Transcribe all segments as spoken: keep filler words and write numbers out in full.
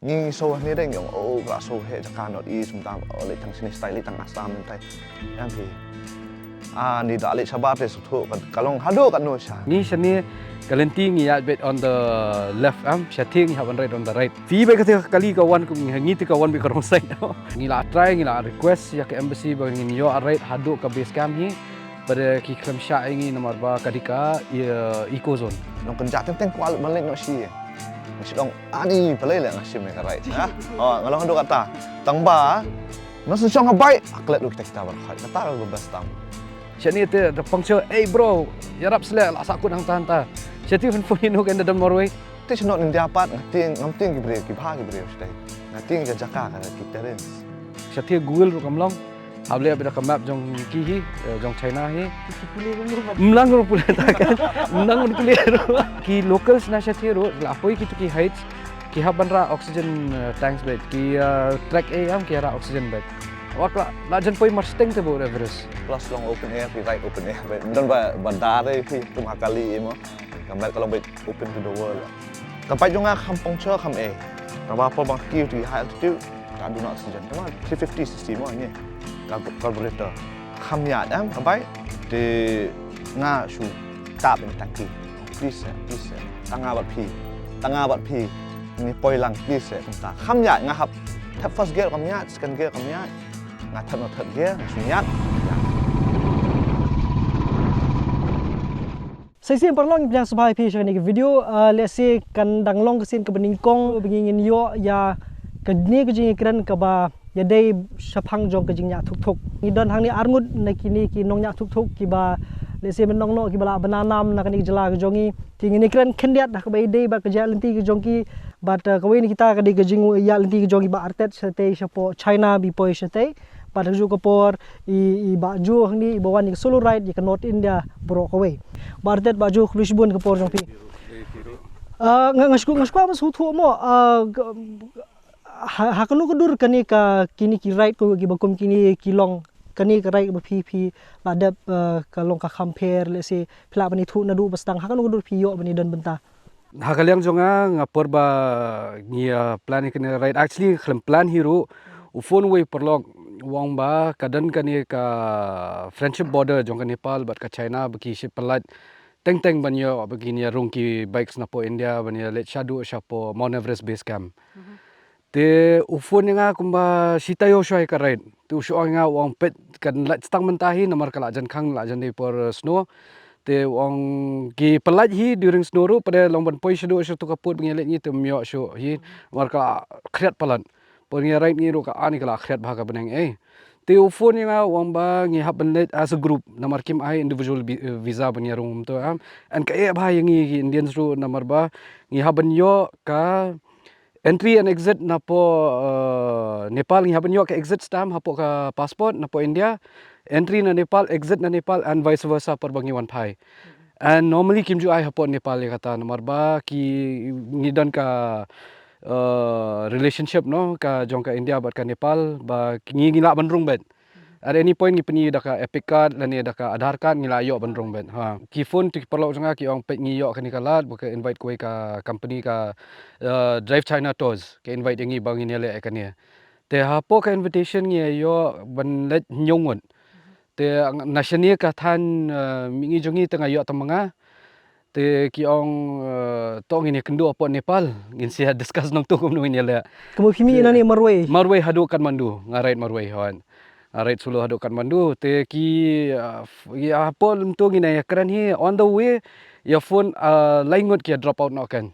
Ngi shu hangne dei ngi ong, oh, ka la shu heh jaka North East mynta, oh, leit tang shane stai, leit tang Assam mynta. Em phi. Ah, ngi da leit shabar te shu thuh ka, ka long haduh katno sha. Ngi shane ka lynti ngi ïaid beit on the left, em, shatei ngi hap ban ride on the right. Phi beit kata ka kali ka wan kum ngi, ngi te ka wan beit ka wrong side. Ngi la try, ngi la request ïa ka embassy ba ngin ïoh ride haduh ka base camp hi. Bad ki khlem shah ïa ngi namar ba ka dei ka, eh, eco zone. Long kynjah teng teng kwah ban leit noh shi. Nga shu ong, ani, balei leh nga shim ïa ka ride, ha? Oh, nga long haduh kata. Tang ba, nga shu shong ha bike, ah, klet ruh kita kita baroh. Kata ka best tam. Shane te da puncture, "Ey bro, ïarap seh leh, la sahkut hangta hangta." Shatei phone phone ïa no ka, ynda don marwei. Te shnong India pat, nga tieng, ngam tieng ki briew, ki bha ki briew shatei. Nga tieng ka jaka ka, ki terrains. Shatei Google ruh kam long. Hap leh beit da ka map jong ki hi, eh, jong China hi. Mlang ruh pule ta kan. Mlang ruh pule ruh. Ki locals na shatei ruh, la poi kito ki heights, ki hap ban rah oxygen, eh, tanks beit. Ki, eh, trek ei am ki rah oxygen beit. Wat la, la jan poi marsteng te bud Everest. Plus long open air, ki ride open air beit. Don ba, ba dare phi kum ha kali mo. Ka map ka long beit open to the world. Ka bike jong nga kham puncture kham ei. Tang ba por ba nga kiew to high altitude, ka duna oxygen. Tang ba three fifty cc mo ngi. Ka carburetor. Kham ïaid em ka bike. Te nga shu tap ïa ka tangki. Please, eh, please, eh. Tang nga bad phi. Tang nga bad phi. Ngi poi lang, please, eh. Kumta. Kham ïaid, nga hap thep first gear kham ïaid, second gear kham ïaid. Nga thep na third gear, nga shu ïaid. Sa shisien paralok, ngi pdiang sngewbha ïa phi sha kane ka video, ah, lehse kan dang long ka sien kaba nyngkong ba ngi ngin ïoh ïa kane ka jingïakren kaba ïadei shaphang jong ka jingñiah thuk thuk. Ngi don hangne arngut na kine ki nongñiah thuk thuk kiba lehse mynno mynno kiba lah ban nam na kane ka jylla ka jong ngi. Te ngin ïakren khyndiat ha kaba ïadei bad ka jingïaid lynti ka jong ki bad, ah, kawei na kita ka dei ka jingïaid lynti ka jong i Bah Artet shatei shapoh China ba i poi shatei. Bad ha kajuh ka por i, i Bah Jo hangne iba wan ïa ka solo ride ïa ka North India baroh kawei. Bah Artet, Bah Jo, khublei shibun ka por jong phi. Ah, nga, nga shu, nga shu kwah ban sngewthuh mo, ah, ha, ha kano ka dur kane ka, kine ki ride ko kiba kum kine ki long, kane ka ride ba phi, phi la dep, ah, ka long ka kham pher, lehse phi lah ban ïathuh naduh ba sdang, ha kano ka dur phi ïoh ban ïadon bynta? Ha ka liang jong nga, nga por ba ngi, ah, plan ïa kane ride. Actually khlem plan hi ruh. U phone wei paralok u ong ba ka don kane ka friendship border jong ka Nepal bad ka China ba ki shim pyllait teng teng ban ïoh ba kin ïa rung ki bikes napoh India ban ïa leit shaduh shapoh Mount Everest base camp. Te u phone ïa nga kumba shi taïew shuwa ïa ka ride. Te u shu ong ïa nga u ong peit kan lait stang mynta hi namar ka la jan khang la jan dei por, eh, snow. Te u ong ki pyllait hi during snow ruh pat de long ban poi shaduh sha tu ka pud ba ngi leit ngi te ym ïoh shuh hi. Namar ka la khriat palat. Por ngi ride ngi ruh ka ani ka la khriat bha ka bneng ei. Te u phone ïa nga u ong ba ngi hap ban leit as a group namar kim ai individual bi-, eh, visa ban ïa rung kumto em. An ka eh bha ïa ngi ki Indians ruh namar ba ngi hap ban ïoh ka entry and exit napoh, eh, Nepal, ngi hap ban ïoh ka exit stamp hapoh ka passport napoh India, entry na Nepal, exit na Nepal, and vice versa por ba ngi wan phai. And normally kim ju ai hapoh Nepal ïa kata namar ba ki ngi don ka, eh, relationship no ka jong ka India bad ka Nepal ba ki ngi, ngi lah ban rung beit. At any point ngi pyni da ka EPIC card lane da ka Aadhaar card ngi la ïoh ban rung beit. Ha. Ki phone tu ki paralok jong nga ki ong peit ngi ïoh kane ka lad ba ka invite kawei ka company ka, eh, Drive China Tours. Ka invite ïa ngi ba ngin ïa leh ïa kane. Te hapoh ka invitation ngi ïoh ban leit hynñiew ngut. Te na shane ka thaiñ, eh, mihngi jong ngi te nga ïoh tang ma nga. Te ki ong, eh, to ngin ïa kynduh hapoh Nepal, ngin sa discuss nangtu kumno ngin ïa leh. Kumno phi mih na ne marwei? Marwei haduh Kathmandu, nga ride marwei hooid. Nga ride solo haduh Kathmandu, te ki, eh, f-, ïa hapoh lyntu ngin ïa kren hi, on the way, ïa phone, eh, lai ngut ki ïa drop out noh kan.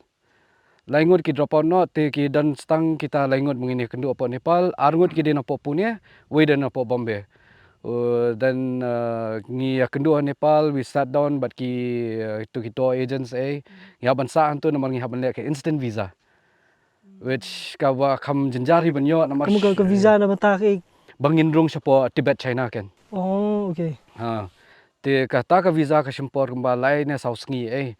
Lai ngut ki drop out noh, te ki don stang kita lai ngut ba ngin ïa kynduh hapoh Nepal, ar ngut ki dei napoh Pune, wei dei napoh Bombay. Uh, then, uh, ngi ïa kynduh ha Nepal, we sat down bad ki, uh, tu ki tour agents eh. Ngi hap ban sah hangtu namar ngi hap ban leh ka instant visa. Which ka ba kham jynjar hi ban ïoh namar kumno ka, ka visa na bynta ka, ba ngin rung shapoh Tibet China kan. Oh, okay. Ha. Te kata ka visa ka shim por kumba lai ne saw sngi eh.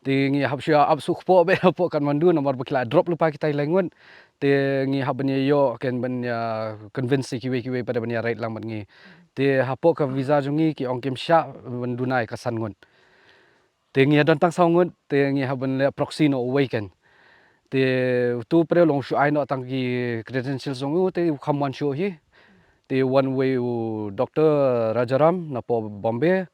Te ngi hap shu ap suk hapoh beit hapoh Kathmandu namar ba ki la drop lypa kita lai ngut. Te ngi hap ban ïa ïoh kan ban ïa convince kiwei kiwei pat de ban ïa ride lang bad ngi. Te hapoh ka visa jong ngi ki ong kim shah ban duna ïa ka san ngut. Te ngi ïa don tang saw ngut, te ngi hap ban leh proxy noh uwei kan. Te utu u pre long shu ai noh tang ki credentials jong u te u kham wan shuh hi. Te wan wei u Doctor Rajaram napoh Bombay,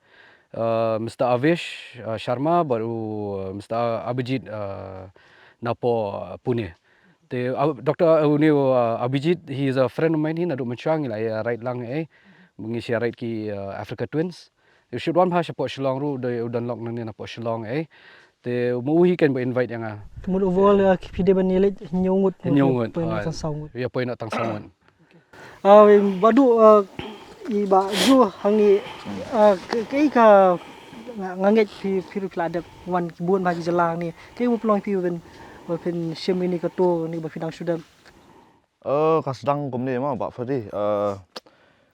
uh, Mister Avish uh, Sharma bad u uh, Mister Abhijit uh, napoh Pune. Te uh, Doctor uh, une u uh, Abhijit, he is a friend of mine hi, naduh mynshuwa ngi la ïa ride lang eh. Ngi sa ïa ride ki uh, Africa Twins. Te u shait wan bha shapoh Shillong ruh, u don lok nangne napoh Shillong eh. Te ma u hi kan ba invite ïa nga. Te mut overall uh, ki phi dei ban ïaleit hynñiew ngut. Hynñiew ngut. Poi na tang saw ngut. Ïa poi na tang saw ngut. Ah, Bah Duh, ah, i Bah Duh hangne, ah, ka, ka, ka, nga, nga ngeit phi, phi ruh phi la dep wan ki bun bha ki jylla hangne. Kaei ba pynlong ïa phi ban, ba phin shim ïa kane ka tour, kane ba phi dang shu dep? Eh, ka sdang kumne ma, Bah Freddy. Eh,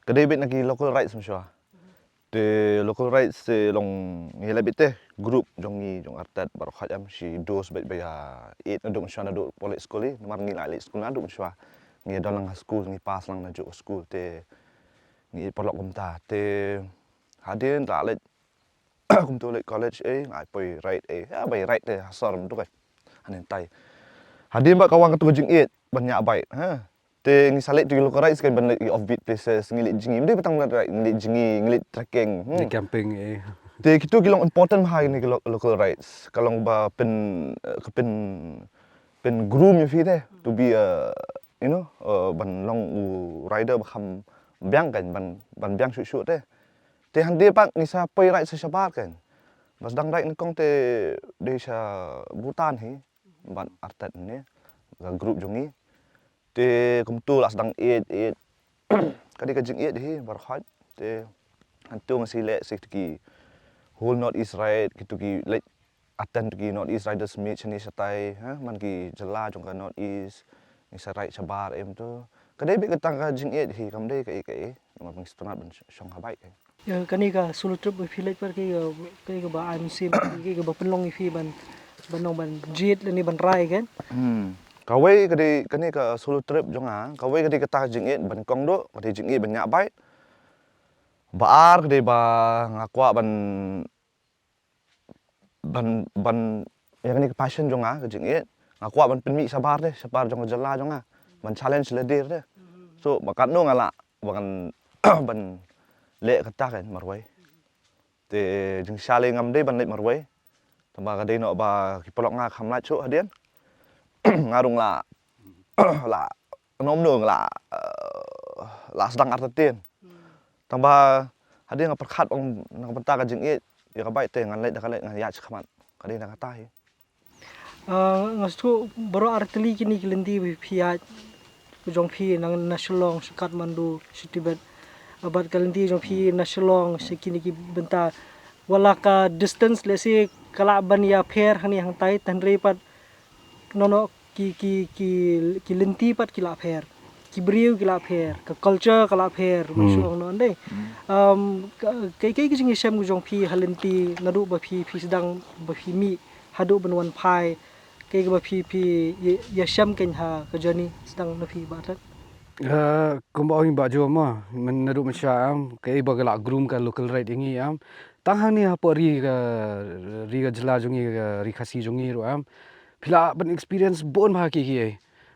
ka dei beit na ki local rides mynshuwa. Te local rides te long ngi la beit te group jong ngi jong artat baroh khoit em shi dos beit ba ïa ïeit naduh mynshuwa naduh pole school i, namar ngi la leit school naduh mynshuwa. Ngi don lang ha school, ngi pass lang naduh school te ngi ïeit paralok kumta. Te hadien la leit kumtu leit college eh, ngi poi ride eh. Ïa bai ride te ha sor kumtu kai. Hadien tai. Hadien ba ka wan katu ka jingïeit ban ñiah bike, ha. Te ngi sa leit tu ki local rides kan ban leit ki offbeat places, ngi leit jngi, ym dei ba tang leit ride, ngi leit jngi, ngi leit trekking. Hmm. Ngi camping eh. Te kitu ki long important bha kine ki lo-, local rides. Ka long ba pyn, eh, ka pyn, pyn groom ïa phi te to be a, you know, uh, ban long u rider ba kham biang kan, ban, ban biang shuh shuh te. Te hynrei pat ngi sa poi ride sa shabar kan. Ba sdang ride nyngkong te dei sha Bhutan hi. Bad artat ne ka group jong ngi. Te kumtu la sdang ïeit, ïeit. Ka dei ka jingïeit hi baroh khoit. Te hangtu nga sa leit sha ki whole North East ride, kitu ki leit attend ki North East Riders Meet shane shatai, ha, man ki jylla jong ka North East, ngi sa ride shabar em tu. Ka dei beit kata ka jingïeit hi, kam dei kaei kaei, namar ba ngi sngewtynnat ban shong ha bike. Ïa, kane ka solo trip ba phi leit pat, kaei ka, kaei kaba ai mynsiem, kaei kaba pynlong ïa phi ban, ban long ban jied lane ban rai kan? Hmm. Kawei ka dei kane ka solo trip jong nga, kawei ka dei kata ka jingïeit ba nyngkong duh, ka dei jingïeit ban ñiah bike. Ba ar ka dei ba nga kwah ban ban, ban, ïa kane ka passion jong nga, ka jingïeit. Nga kwah ban pynmih shabar te, shabar jong ka jylla jong nga. Ban challenge lade te. So, ba katno nga lah, ba kan, ban leh kata kan, marwei. Te jingshai ngam dei ban leit marwei. Tangba ka dei noh ba ki paralok nga kham lait shuh hadien. Nga rung lah, lah, ym nong la, eh, la sdang artatien. Hmm. Tangba hadien nga pyrkhat ong na ka bynta ka jingïeit, ïa ka bike te ngan leit da ka leit, ngan ïaid shakhmat. Ka dei na kata hi. Ah, nga sngewthuh baroh artylli kine ki lynti ba phi ïaid, ka jong phi na, na Shillong sha Kathmandu sha Tibet. Ah, bad ka lynti jong phi na Shillong sha kine ki bynta. Wat la ka distance lehse ka lah ban ïapher hangne hangtai, hynrei pat noh noh ki, ki, ki, ki lynti pat ki la pher. Ki briew ki la pher. Ka culture ka la pher. Hmm. Mynshuwa noh ndei. Hmm. Um, ka, kaei kaei ka jingïashem ka jong phi ha lynti naduh ba phi, phi sdang ba phi mih haduh ban wan phai. Kaei kaba phi, phi ïa, ïashem kein ha ka journey sdang na phi Bah Tet? Eh, kumba ong Bah Jo mo, myn naduh mynshuwa em, kaei ba ka la groom ka local ride ïa ngi em. Tang hangne hapoh ri ka, ri ka jylla jong ngi, ka ri Khasi jong ngi ruh em. Phi lah ban experience bun bha kiei kiei.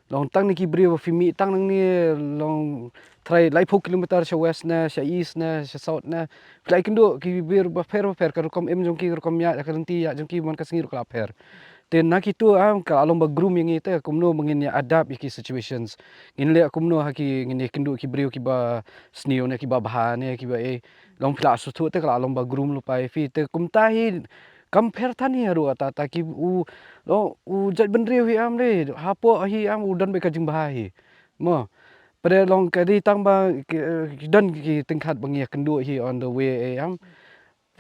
Long tang na ki briew ba phi mih tang nangne, long trai laiphew kilometer sha west ne, sha east ne, sha south ne. Phi lah ïakynduh ki briew bapher bapher, ka rukom im jong ki, ka rukom ïaid, ka lynti ïaid jong ki man ka sngi ruh ka la pher. Te na kitu em, ka la long ba groom ïa ngi te kumno ba ngin ïa adapt ïa ki situations. Ngin leh kumno ha ki, ngin ïakynduh ki briew kiba sniew ne, kiba bha ne, kiba ei. Long phi lah sngewthuh te ka la long ba groom lypa ïa phi. Te kumta hi kam pher than hi haduh katta katta, ki u, long u jaitbynriew hi em le, hapoh hi em u don beit ka jingbha hi. Mo. Pyrthei long ka dei tang ba ki, ki don ki tyngkhat ba ngi ïakynduh hi on the way ei em.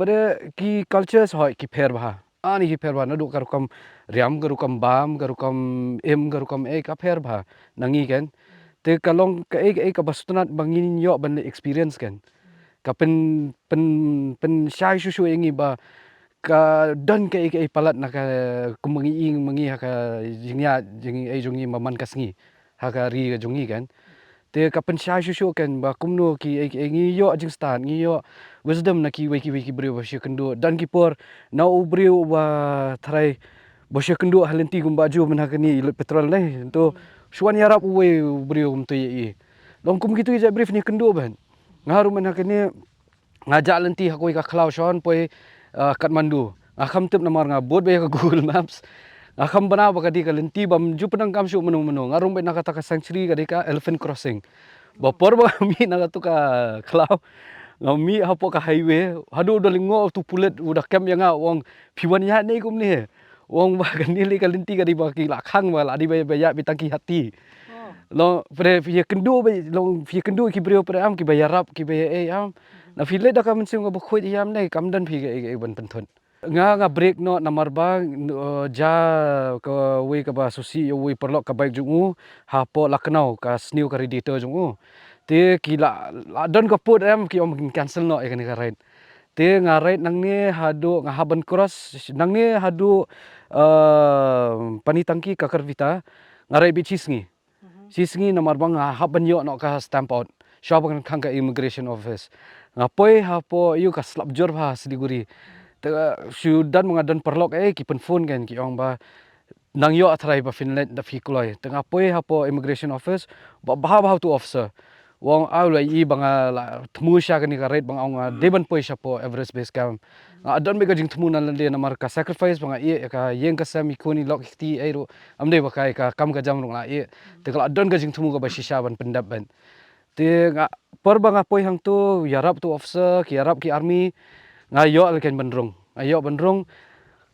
Pyrthei ki cultures hoi ki pher bha. Ani ki pher bha naduh ka rukom riam, ka rukom bam, ka rukom im, ka rukom ei ka pher bha na ngi kan. Te ka long kaei kaei kaba sngewtynnat ba ngin ïoh ban leh experience kan. Ka pyn, pyn, pynshai shuh shuh ïa ngi ba ka don kaei kaei palat na ka, kumba ngi ïeng ma ngi ha ka jingïaid jingïaid jong ngi man ka sngi ha ka ri ka jong ngi kan. Te ka pynshai shuh shuh kan ba kumno kiei kiei ngi ïoh jingstad, ngi ïoh wisdom na kiwei kiwei ki briew ba shu ïakynduh. Don ki por na u briew uba trai Ba shu kynduh ha lynti kumba ju mynta kane i lut petrol ne. To shu wan ïarap uwei u briew kumto ïa i. Long kum kitu i jait briew phin ïa kynduh ban. Nga ruh mynta kane nga jah lynti ha kawei ka khlaw shon poi, ah, Kathmandu. Nga kham tip namar nga bud ba ïa ka Google Maps. Nga kham bana ba ka dei ka lynti bam ju pynang kam shu mano mano. Nga rung bad na kata ka sanctuary ka dei ka Elephant Crossing. Ba por ba nga mih na katu ka khlaw, nga mih hapoh ka highway, haduh da lyngngoh utu pulit u da kem ïa nga, u ong phi wan ïa ne kumne. U ong ba kane lei ka lynti ka dei ba ki la khang ba la dei ba ïa beit tang ki hati. Long pyrshah phi ïa kynduh ba long phi ïa kynduh ki briew pyrshah am kiba ïarap kiba ïa ei am. Na phi leit da ka mynsiem kaba khuid ïa am ne kam don phi ka ei ka ei ban pynthut. Nga nga brake noh namar ba, uh, ja kawei kaba susi ïa uwei paralok ka bike jong u hapoh Lucknow ka sniew ka radiator jong u. Te ki la la don ka pud em ki ong kin cancel noh ïa kane ka ride. Te nga ride nangne haduh nga hap ban cross nangne haduh, uh, Panitangki Kakarvita nga ride beit shi sngi. Shi sngi namar ba nga hap ban ïoh noh ka stamp out. Shuwa ba kan khang ka immigration office. Nga poi hapoh ïa ka slap jur bha Siliguri. Te shu don ba nga don paralok eh ki pynphone kan ki ong ba nang ïoh tharai ba phin leit da phi kloi. Te nga poi hapoh immigration office ba bha bha utu officer. U ong aw la i ba nga la thmu sha kane ka ride ba nga ong nga dei ban poi shapoh Everest Base Camp. Nga don beit ka jingthmu na lade namar ka sacrifice ba nga ïeh ïa ka ïing ka sem i khun i lok i kti ei ruh. Am dei ba kai ka kam ka jam ruh nga la ïeh. Te ka la don ka jingthmu kaba shisha ban pyndep ban. Te nga por ba nga poi hangtu ïarap tu officer ki ïarap ki army. Nga ïoh la ken ban rung. Nga ïoh ban rung.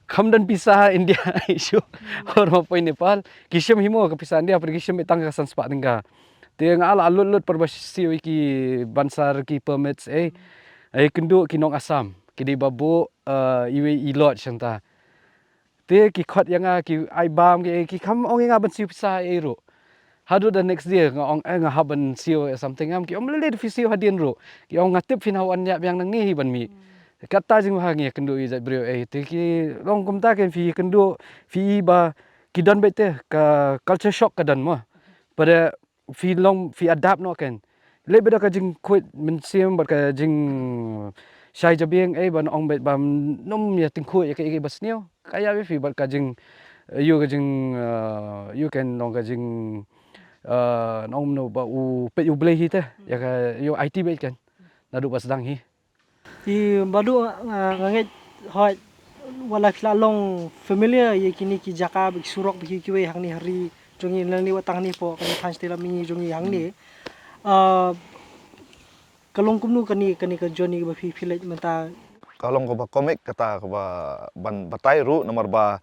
Kham don pisa India issue. Por ma poi Nepal ki shim hi mo ka pisa India, por ki shim beit tang ka san spah tyngka. Te nga la lut lut por ba siew ïa ki bansar ki permits eh. Ai kynduh ki nong Assam ki dei ba buh, eh, iwei i lodge hangta. Te ki khot ïa nga ki ai bam ki, ki kham ong ïa nga ban siew pisa ei ruh. Haduh the next day nga ong eh nga hap ban siew something am ki ong lele phi siew hadien ruh. Ki ong nga tip phin hap wan ïa biang nangne hi ban mih. Kata jingbha ngi ïa kynduh ïa jait briew eh te ki long kumta ken phi ïa kynduh phi i ba ki don beit te ka culture shock ka don mo. Pada phi long phi adapt noh ken. Leh beit da ka jingkhuid mynsiem bad ka jingshai jabieng eh ban ong beit ba nym ïa tyngkhuh ïa ka ïa ka ba sniew. Ka ïa phi bad ka jing ïa ka jing, eh, ïa ken long ka jing, eh, nong no ba u peit u blei hi te ïa ka ïa I T beit ken. Naduh ba sdang hi. Te badu nga nga ngeit hoi wala phi la long familiar ïa kine ki jaka ba ki surok ba ki kiwei hangne ha ri jong ngi lane wat tang hangne hapoh kane thaiñ state lane jong ngi hangne. Ah, ka long kumno kane kane ka journey ba phi phi leit mynta? Ka long kaba komik kata kaba ban batai ruh namar ba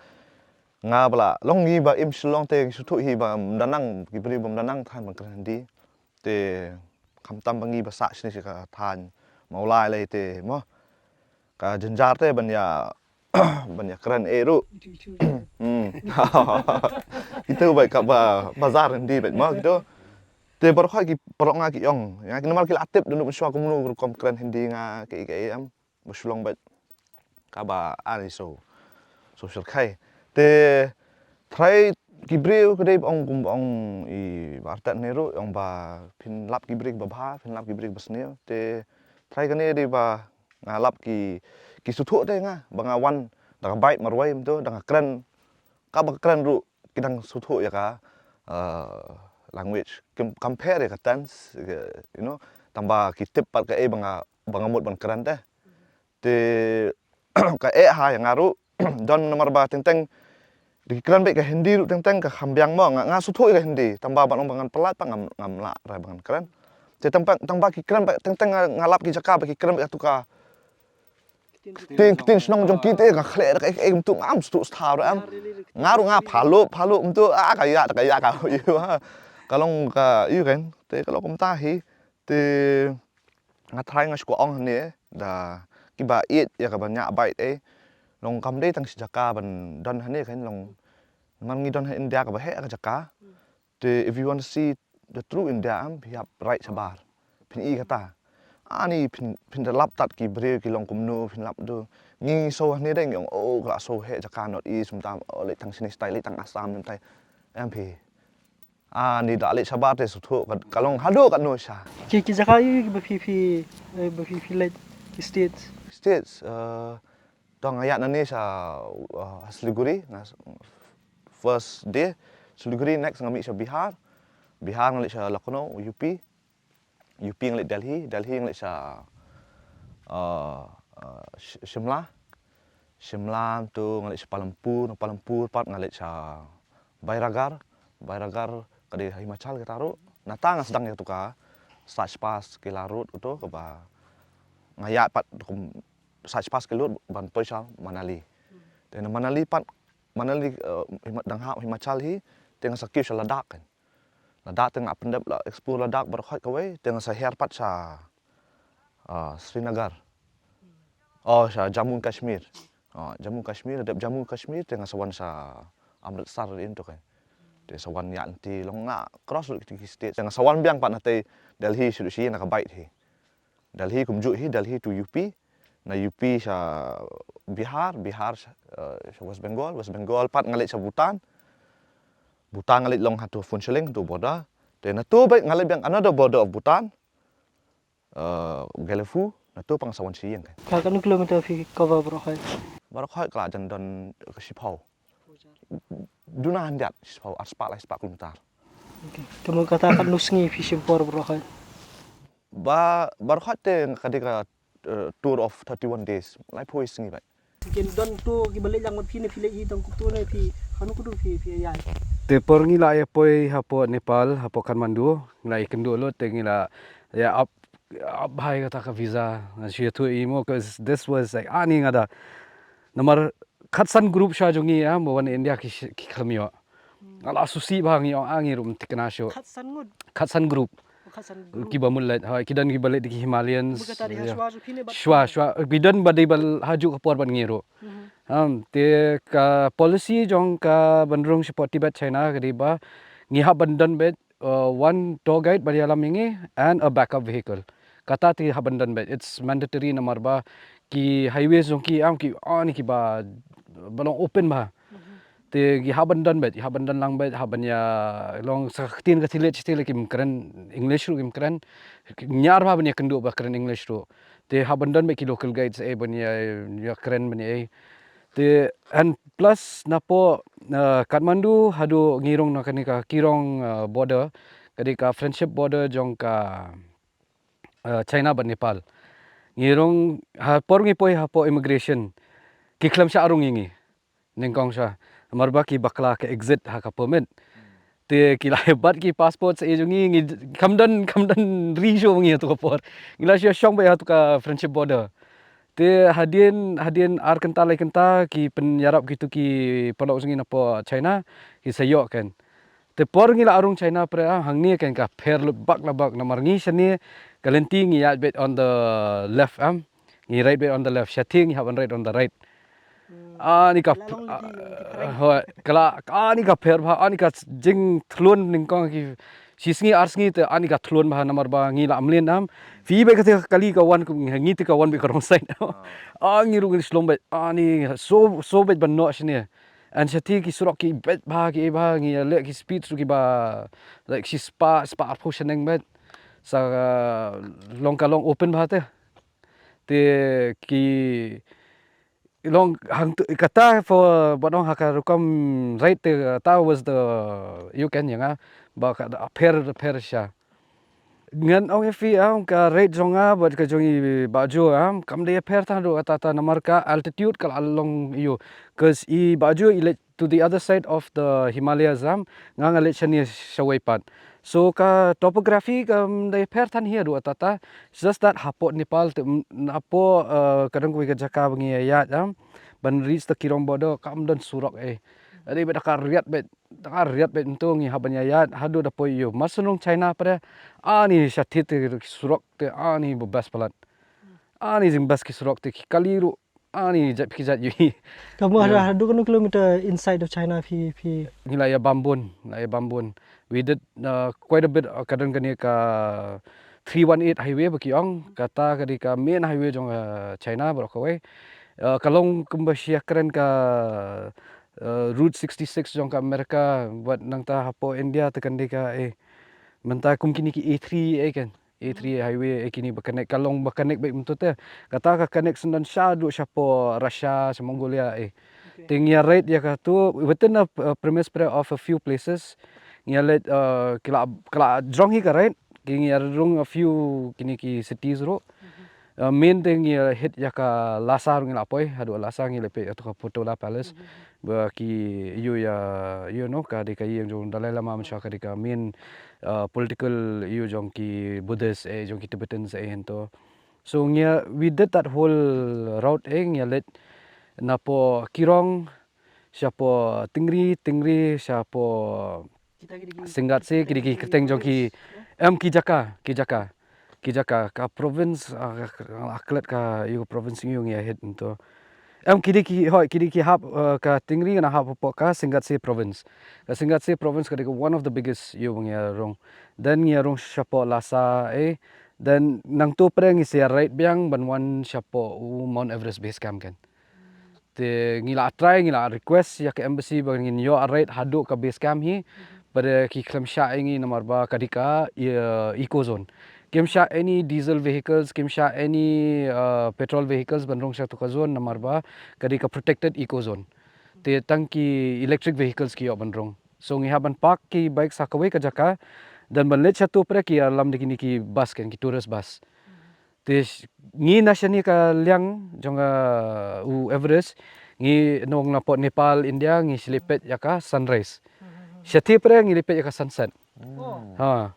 nga ba la long ngi ba im Shillong te ngi sngewthuh hi ba ym da nang ki briew ba ym da nang than ban kren Hindi. Te khamtam ba ngi ba sah shane sha ka thaiñ Mawlai lei te mo. Ka jynjar te ban ïa ban ïa kren eh ruh. Hmm. Itu ba ka ba bazar Hindi beit mo gitu. Te baroh ki paralok nga ki ong. Ïa ki namar ki la tip dunu ban shuwa kumno rukom kren Hindi nga ki ki em. Ba shu long beit kaba ani so so shyrkhei. Te trai ki briew ka dei ba ong kum ba ong i Bartet ne ruh ong ba phin lap ki briew ba bha phin lap ki briew ba sniew. Te trai kane dei ba nga lap ki ki sngewthuh te nga ba nga wan da ka bike marwei mynta da nga kren kaba kren ruh ki dang sngewthuh ïa ka, eh, language. Kim compare ïa ka tense, ïa ka, you know, tang ba ki tip pat kaei ba nga, ba nga mut ban kren te. Te kaei ha ïa nga ruh, don namar ba teng teng, ki kren beit ka Hindi ruh teng teng ka kham biang mo, nga, nga sngewthuh ïa ka Hindi, tang ba ban ong ba ngan pyllait pat ngam, ngam lah re ba ngan kren. Te tang ba, tang ba ki kren beit teng teng nga, nga lap ki jaka ba ki kren beit katu ka Ktien ktien shnong jong ki te ka khleh da ka ek ek mynta ngam sngewthuh sha re em. Nga ruh nga phalup phalup mynta a ka ïa ka ïa ka ïa ka long ka ïa kan te ka long kumta hi te nga tharai nga shu ong hangne da kiba ïeit ïa kaba ñiah bike eh long kam dei tang shi jaka ban don hangne kan long namar ngi don ha India kaba heh ka jaka. Te if you want to see the true India am phi hap ride shabar. Phin i kata. Ani phin phin da lap tat ki briew ki long kumno phin lap du. Ngi so hangne dei ngi ong oh ka la so heh jaka North East mynta oh leit tang shane stai leit tang Assam mynta. Em phi. Ani da leit shabar te sngewthuh ka long haduh katno sha. Ki ki jaka ïa ki ba phi phi eh, ba phi phi leit ki states. States eh To nga ïaid nangne sha, uh, Siliguri, nga s-, first day Siliguri, next nga mih sha Bihar. Bihar nga leit sha Lucknow, U P. U P nga leit Delhi, Delhi nga leit sha, uh, uh, Sh-, Shimla. Shimla to nga leit sha Palampur, na Palampur pat nga leit sha Bairagar, Bairagar ka dei Himachal kita ruh. Nata nga sdang ïa katu ka sait spah kila road uto kaba nga ïaid pat kum sait spah kila road ban poi sha Manali. Te na Manali pat, Manali, eh, Hima-, dang hap Himachal hi, te nga sa kiew sha Ladakh kan. Ladakh te nga pyndep la explore Ladakh baroh khoit kawei, te nga sa hiar pat sha, ah, Srinagar. Oh, sha Jammu and Kashmir. Oh, Jammu Kashmir, dep Jammu Kashmir, te nga sa wan sha Amritsar in to kan. Te sa wan ïaid lynti long nga cross road kiti ki state. Te nga sa wan biang pat na te Delhi shu shi na ka bike hi. Delhi kumjuh hi, Delhi to U P. Na U P sha Bihar, Bihar sha, eh, sha West Bengal, West Bengal pat nga leit sha Bhutan. Bhutan nga leit long ha to Phuentsholing to border. Te na to beit nga leit biang another border of Bhutan. Eh, Gelephu, na to pat nga sa wan sha ïing kan. Ka katno kilometer phi cover baroh khoit? Baroh khoit ka la jan don ka shiphew. Duna hyndiat, shiphew, arspah, lai spah kilometer. Okay. Te mo kata katno sngi phi shim por baroh khoit? Ba, baroh khoit te ka dei ka, eh, tour of thirty-one days. Laiphew sngi beit. Kin don to kiba leit lang bad phi ne phi leit hi tang kumto ne phi, hano kumto phi, phi ïa. Te por ngi la ïa poi hapoh Nepal, hapoh Kathmandu, ngi la ïa kynduh lut te ngi la ïa ap, ap bha ïa kata ka visa. Nga shu ïathuh ïa i mo, 'cause this was like, ani nga da. Namar khatsan group sha jong ngi, ah, ba wan India ki sh-, ki khlem ïoh. Nga la sngewsih bha ngi ong, ah, ngi ruh ym thikna shuh. Khatsan ngut. Khatsan group. Oh, khatsan group. Kiba mut leit, ha, ki don kiba leit ki Himalayans. Ba kata dei ha, ïa, shwa jong phi ne bad, shwa, shwa. Ki don ba dei ba la hajuh ka por bad ngi ruh. Mhm. Am, te ka policy jong ka ban rung shapoh Tibet China ka dei ba ngi hap ban don beit, uh, one tour guide ba ïalam ïa ngi and a backup vehicle. Kata te hap ban don beit. It's mandatory namar ba ki highways jong ki, am, ki, ani kiba, ba long open bha. Mhm. Te ki hap ban don beit, hap ban don lang beit, hap ban ïa long sa ka ktien ka thylliej shi thylliej kim kren English ruh kim kren. Ñiar bha ban ïa kynduh ba kren English ruh. Te hap ban don beit ki local guides, eh, ban ïa, ïa kren ban ïa, eh. Te, and plus napoh, eh, Kathmandu haduh ngi rung na kane ka Kirong, eh, border, ka dei ka friendship border jong ka, eh, China bad Nepal. Ngi rung, ha por ngi poi hapoh immigration, ki khlem shah rung ïa ngi. Nyngkong sha. Namar ba ki bakla ka exit ha ka permit. Te ki la bat ki passport sa jong ngi, ngi kam don, kam don ri shuh ngi ha tu ka por. Ngi la shu shong beit ha tu ka friendship border. Te hadien, hadien ar kynta lai kynta ki pynïarap kitu ki paralok jong ngi napoh China, ki sa ïoh kan. Te por ngi la rung China pre, ah, hangne kan ka pher lut bak la bak namar ngi shane ka lynti ngi ïaid beit on the left, am. Ngi ride beit on the left, shatei ngi hap ban ride on the right. Hmm. Ani ka, la long lynti, ah, lynti pyrshah. Hooid, ka la, ani ka pher bha, ani ka jingthlun nyngkong ki, shi sngi ar sngi te ani ka thlun bha namar ba ngi la mlien am. Phi beit kata ka kali ka wan, ngi te ka wan beit ka wrong side. Ah. Ah, ngi ruh ngi shlong beit, ani so, so beit ban noh shane. And shatei ki surok ki beit bha, ki bha, ngi leh ki speed ruh kiba, like, shispah, spah arphew shaneng beit. Sa, ah, long ka long open bha te. Te ki long hangtu kata for ba dang ha ka rukom ride te, kata was the, you can, ïa nga ba ka da pher, pher sha. Ngan ong ïa phi, ah, ka ride jong nga bad ka jong i Bah Jo, ah, kam dei pher tang haduh katta namar ka altitude ka la long ïoh. 'Cause i Bah Jo i leit to the other side of the Himalayas, am, nga nga leit shane shawei pat. So ka topography kam dei pher tang hi haduh katta. It's just that hapoh Nepal te, mm, hapoh, eh, ka dang kawei ka jaka ba ngi ïaid, am, ban reach the Kirong border kam don surok, eh. Dei beit da ka riat beit, da ka riat beit mynta ngi hap ban ïaid haduh da poi ïoh. Mar shu rung China pre, ani shatei te surok te ani ba best palat. Ani jingbest ki surok te ki kali ruh ani jait phi jait ïohi. Ka mut haduh, yeah, haduh katno kilometer inside of China phi, phi? Ngi la ïa bam bun, la ïa bam bun. We did, uh, quite a bit, uh, ka don kane ka three one eight highway ba ki ong, kata ka dei ka main highway jong, uh, China baroh kawei. Uh, ka long kumba shi ïa kren ka, uh, Route sixty-six jong ka America, bad nangta hapoh India te kan dei ka, eh, mynta kum kine ki A three, eh, kan. A three highway, eh, kine ba connect, ka long ba connect beit mynta te. Kata ka connect syndon shaduh shapoh Russia, sha Mongolia, eh. Te ngi ïa ride ïa katu, within a, uh, premise pre of a few places. Ngi ïa leit, uh, ki la, ki la jrong hi ka ride, ki ngi ïa rung a few kine ki cities ruh. Uh, main te ngi ïa hit ïa ka Lhasa ruh ngi la poi, haduh Lhasa ngi la peit ïa tu ka Potala Palace. Ba ki ïoh ïa, you know, ka dei ka ïing jong Dalai Lama mynshuwa ka dei ka main, uh, political ïoh jong ki Buddhist, eh, jong ki Tibetans, eh, hynto. So ngi ïa, we did that whole route, eh, ngi ïa leit napoh Kirong, shapoh Tingri, Tingri, shapoh Singgatse, ki dei ki kyrteng jong ki, em, ki jaka, ki jaka. Ki jaka, ka province, ah, ka, ka, ka klet ka, ïa ka province ngi ïa hit hynto. Em, ki dei ki, hoi, ki dei ki hap, eh, ka Tingri ka na hap hapoh ka Singgatse province. Ka Singgatse province ka dei ka one of the biggest ïa ba ngi ïa rung. Then ngi ïa rung shapoh Lhasa, eh. Then nangtu pdeng ngi sa ride biang ban wan shapoh u Mount Everest base camp kan. Te ngi la try, ngi la request ïa ka embassy ba ngin ïoh ride haduh ka base camp hi. Bad ki khlem shah ïa ngi namar ba ka dei ka, eh, eco zone. Kim shah any diesel vehicles, kim shah any, uh, petrol vehicles ban rung sha tu ka zone namar ba ka dei ka protected eco zone. Te tang ki electric vehicles ki ïoh ban rung. So ngi hap ban park ki bike sa kawei ka jaka. Then ban leit sha tu pdeng ki ïalam da kine ki bus kan, ki tourist bus. Te sh-, ngi na shane ka liang jong, uh, u Everest, ngi nong napoh Nepal, India, ngi shu leit peit ïa ka sunrise. Shatei pdeng ngi leit peit ïa ka sunset. Oh. Ha.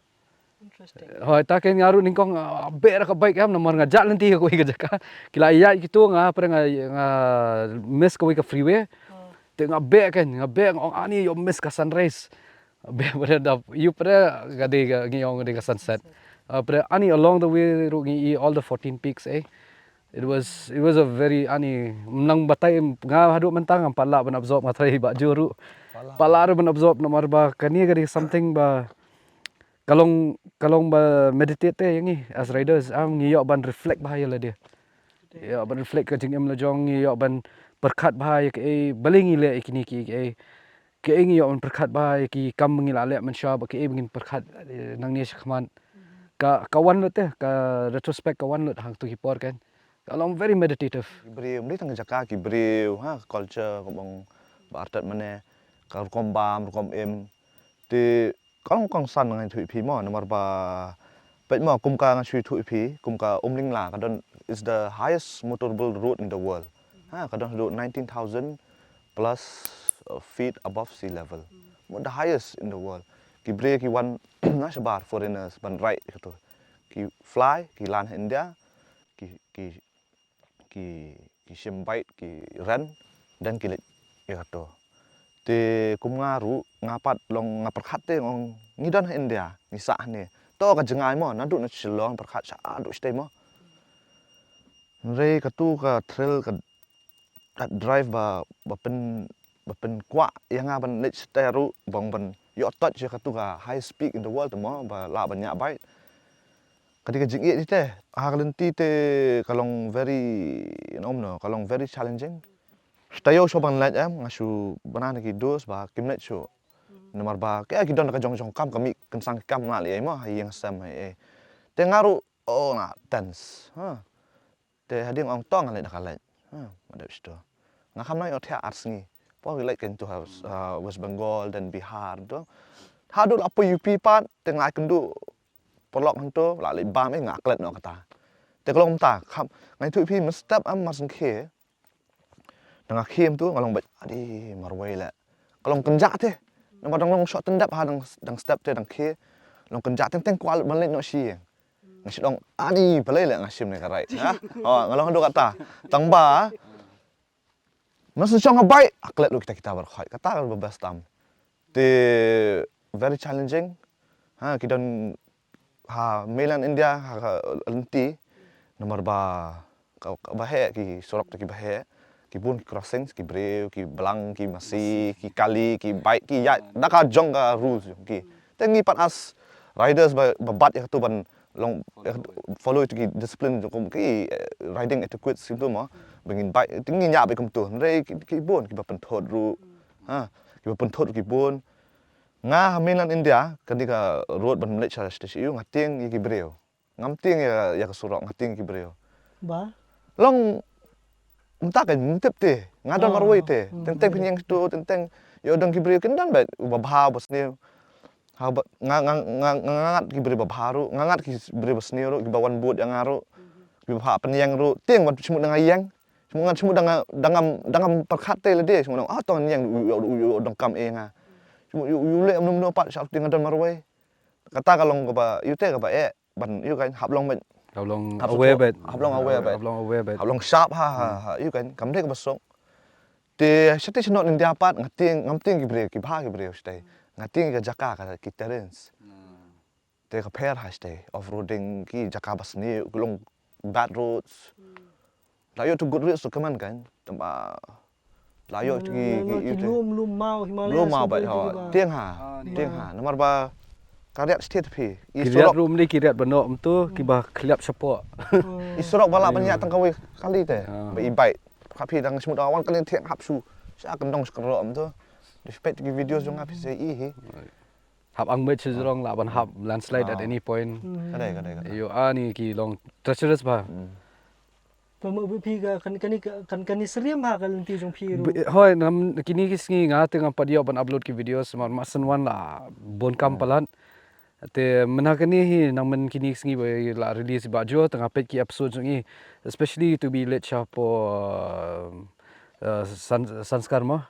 Interesting. Hoi, ta ken nga ruh nyngkong, ah, beh da ka bike em, namar nga jah lynti ha kawei ka jaka. Ki la ïaid kitu, nga pdeng nga, nga miss kawei ka freeway. Oh. Te nga beh kan, nga beh nga ong ani ïoh miss ka sunrise. Beh pdeng da, ïoh pdeng ka dei ka, ngi ong ka dei ka sunset. Ah, pdeng ani along the way ruh ngi ïoh all the fourteen peaks, eh. It was, it was a very, ani, mynta batai nga haduh mynta ngam pat lah ban absorb, nga try ba jur ruh. Pat lah ruh ban absorb namar ba kane ka dei something ba ka long, ka long ba meditate te ïa ngi as riders, am, ngi ïoh ban reflect bha ïa lade. Ïoh ban reflect ka jingim la jong, ngi ïoh ban pyrkhat bha ïa kaei, balei ngi leh ïa kine ki, kaei. Kaei ngi ïoh ban pyrkhat bha ïa ki kam ba ngi la leh mynshuwa, ba kaei ba ngin pyrkhat, eh, nangne shakhmat. Ka, ka wan lut te, ka retrospect ka wan lut hangtu ki por kan. Ka long very meditative. Ki briew, ym dei tang ka jaka, ki briew, ha, culture, kumba ong Bah Artet mynne, ka rukom bam, rukom im. Te ka long kongsan nga ïathuh ïa phi mo, namar ba peit mo, kum ka nga shu ïathuh ïa phi, kum ka Umlingla, ka don, is the highest motorable road in the world. Ha, ka don haduh nineteen thousand plus, uh, feet above sea level. Mo, the highest in the world. Ki briew ki wan na shabar, foreigners ban ride kato. Ki fly, ki land ha India, ki, ki, ki, ki shim bike, ki rent, then ki leit ïa kato. Te kum nga ruh, nga pat long nga pyrkhat te nga ong ngi don ha India, ngi sah hangne. To ka jngai mo, naduh na Shillong pyrkhat shaduh shatei mo. Hynrei katu ka thrill, ka, ka drive ba, ba pyn, ba pynkwah ïa nga ban leit shatei ruh, ba ong ban ïoh touch ïa katu ka highest peak in the world mo, ba lah ban ñiah bike. Ka dei ka jingïeit te, ha ka lynti te ka long very, you know, no, ka long very challenging. Shu taïew shuh ban leit em, nga shu bna na ki dos ba kim leit shuh. Namar ba ki, ki don ka jong jong kam, ka mih kynsan ki kam, nga leh ei mo, ha ïing ha sem ha ei. Te nga ruh, oh, nga tense. Ha. Te hadien ong to nga leit da ka leit. Ha, ma dep shuh to. Nga kham nang ïoh thiah ar sngi. Por ki leit kein tu ha, ha West Bengal, then Bihar tu. Haduh la poi U P pat, te nga kynduh paralok hangto, la leit bam, eh, nga klet noh kata. Te ka long kumta, kham, nga ïathuh ïa phi, mynstep em mar shu khie. Da nga khie tu, nga long beit, adi, marwei leh. Ka long kynjah te. Namar dang long shoh tyndep ha, dang, dang step te, dang khie. Long kynjah, teng teng kwah ban leit noh shi ïing. Nga shu ong, ani, balei leh nga shim ne ka ride, ha? Oh, nga long haduh kata. Tang ba, ma shu shong ha bike, ah, klet ruh kita kita baroh khoit. Kata ka ba best tam. Te very challenging. Ha, ki don ha mainland India, ha ka lynti. Namar ba ka, ka ba heh, ki surok te ki ba heh, ki bun ki crossings, ki briew, ki blang, ki masi, ki kali, ki bike, ki ïaid, da ka jong ka rules jong ki. Te ngi pat as riders ba, ba bat ïa katu ban long, ïa katu, follow ïa ki discipline jong ki, eh, riding etiquette shisien mo, ba ngin bike, te ngi ñiah beit kumtu, hynrei ki, ki bun, ki ba pynthut ruh, ha, ki ba pynthut ruh ki bun. Nga ha mainland India, kane ka road ban leit sha sha sha nga tieng ïa ki briew. Ngam tieng ïa, ïa ka surok, nga tieng ki briew. Ba? Long, mynta ka mynta te, nga don marwei te. Teng teng pynïeng tu, teng teng, ïoh don ki briew kin don bad, uba bha, uba sniew. Ha ba, nga, nga, nga, nga, nga ngat ki briew ba bha ruh, nga ngat ki briew ba sniew ruh, kiba wan bud ïa nga ruh, kiba bha pynïeng ruh, tieng ban shmut na nga ïeng. Shmut ngan shmut da nga, da ngam, da ngam pyrkhat te lade, shmut ngan, ah, tong ïeng, u, u, u, u, dong kam eh nga. Shmut, u, u, leh mno mno pat, sha tieng nga don marwei. Kata ka long kaba, ïoh te kaba eh, ban, ïoh kan, hap long bad. Hap long aware bad. Hap long aware bad. Hap long aware bad. Hap long sharp, ha, ha, ha, ïoh kan, kam dei kaba sok. Te shatei sha North India pat, nga tieng, ngam tieng ki briew, ki bha ki briew shatei. Nga tieng ka jaka ka ki terrains. Te ka pher ha shatei, off-roading ki jaka ba sniew, ki long bad roads. La ïoh tu good roads tu kaman kan, tamba la ïoh tu ki, ki, ki lum, lum maw, Himalaya lum maw bad ho. Tieng ha, tieng ha. Namar ba ka riat state phi. Ki riat ruh mne ki riat ba noh mtu, ki ba khliap shapoh. I surok ba lah ban ïa tang kawei kali te. Ba i bike. Ka phi dang shmut da wan kali thiang hap shu. Sha kan dong sha kan roh mtu. Respect ki videos jong nga phi sa i hi. Hap ang met shu jrong lah ban hap landslide at any point. Kadai, kadai, kadai. Ïoh ani ki long treacherous ba. Pynmih phi ka kan kani kan kani syriem ha ka lynti jong phi ruh. Hoi, nam kini ki sngi nga te ngam pat ïoh ban upload ki videos mar ma san wan la bun kam palat. Te mynha kani hi nang myn kini ki sngi ba la release ba jo tang peit ki episode jong i, especially to be late sha po, uh, uh, San, Sanskar mo.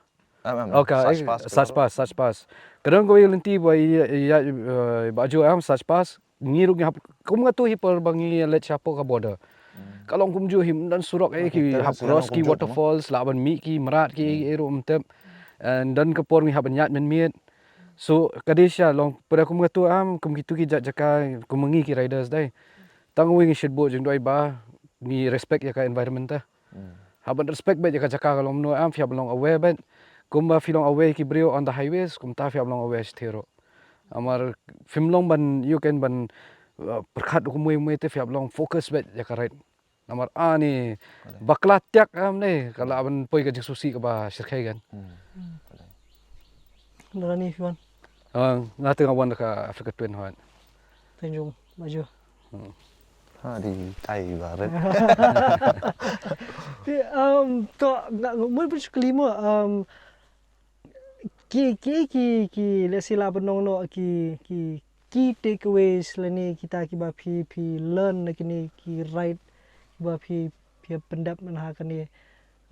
Okay, Sach Pass, Sach Pass, Sach Pass. Kadang ko yung lenti ba i, i, i, ba jo am Sach Pass. Ngi ruh ngi hap kum nga tu hi por ba ngi leit sha po ka border. Ka long kumjuh hi, ym don surok eh, ki hap cross ki waterfalls, lah ban mih ki mrad ki eh ruh ym tip. And don ka por ngi hap ban ïaid mynmiet. So ka dei sha long pada kum nga tu am, kum kitu ki jaka, kum ngi ki riders dei. Tang wei ngi shit bo jingduwai ba ngi respect ïa ka environment ta. Hap ban respect bad ïa ka jaka ka long mno am, phi hap long aware bad. Kumba phi long aware ki briew on the highways, kumta phi hap long aware shtero. Amar phim long ban, ïoh kan ban, uh, pyrkhat kumwei mwei te phi hap long focus bad ïa ka ride. Namar ani bakla tiak am ne, ka lah ban poi ka jingsngewsih kaba shyrkhei kan. Nara ni phi wan. Ah, nga te nga wan ka Africa Twin hoi. Thank you, maju. Ha di tai baret. Te, um, to, nga, nga, mul pun sukli mo, um, ki, ki, ki, ki, let's say la ban ong noh, ki, ki, ki takeaways lane kita kiba phi, phi learn na kine ki ride kiba phi, phi pyndep mynha kane,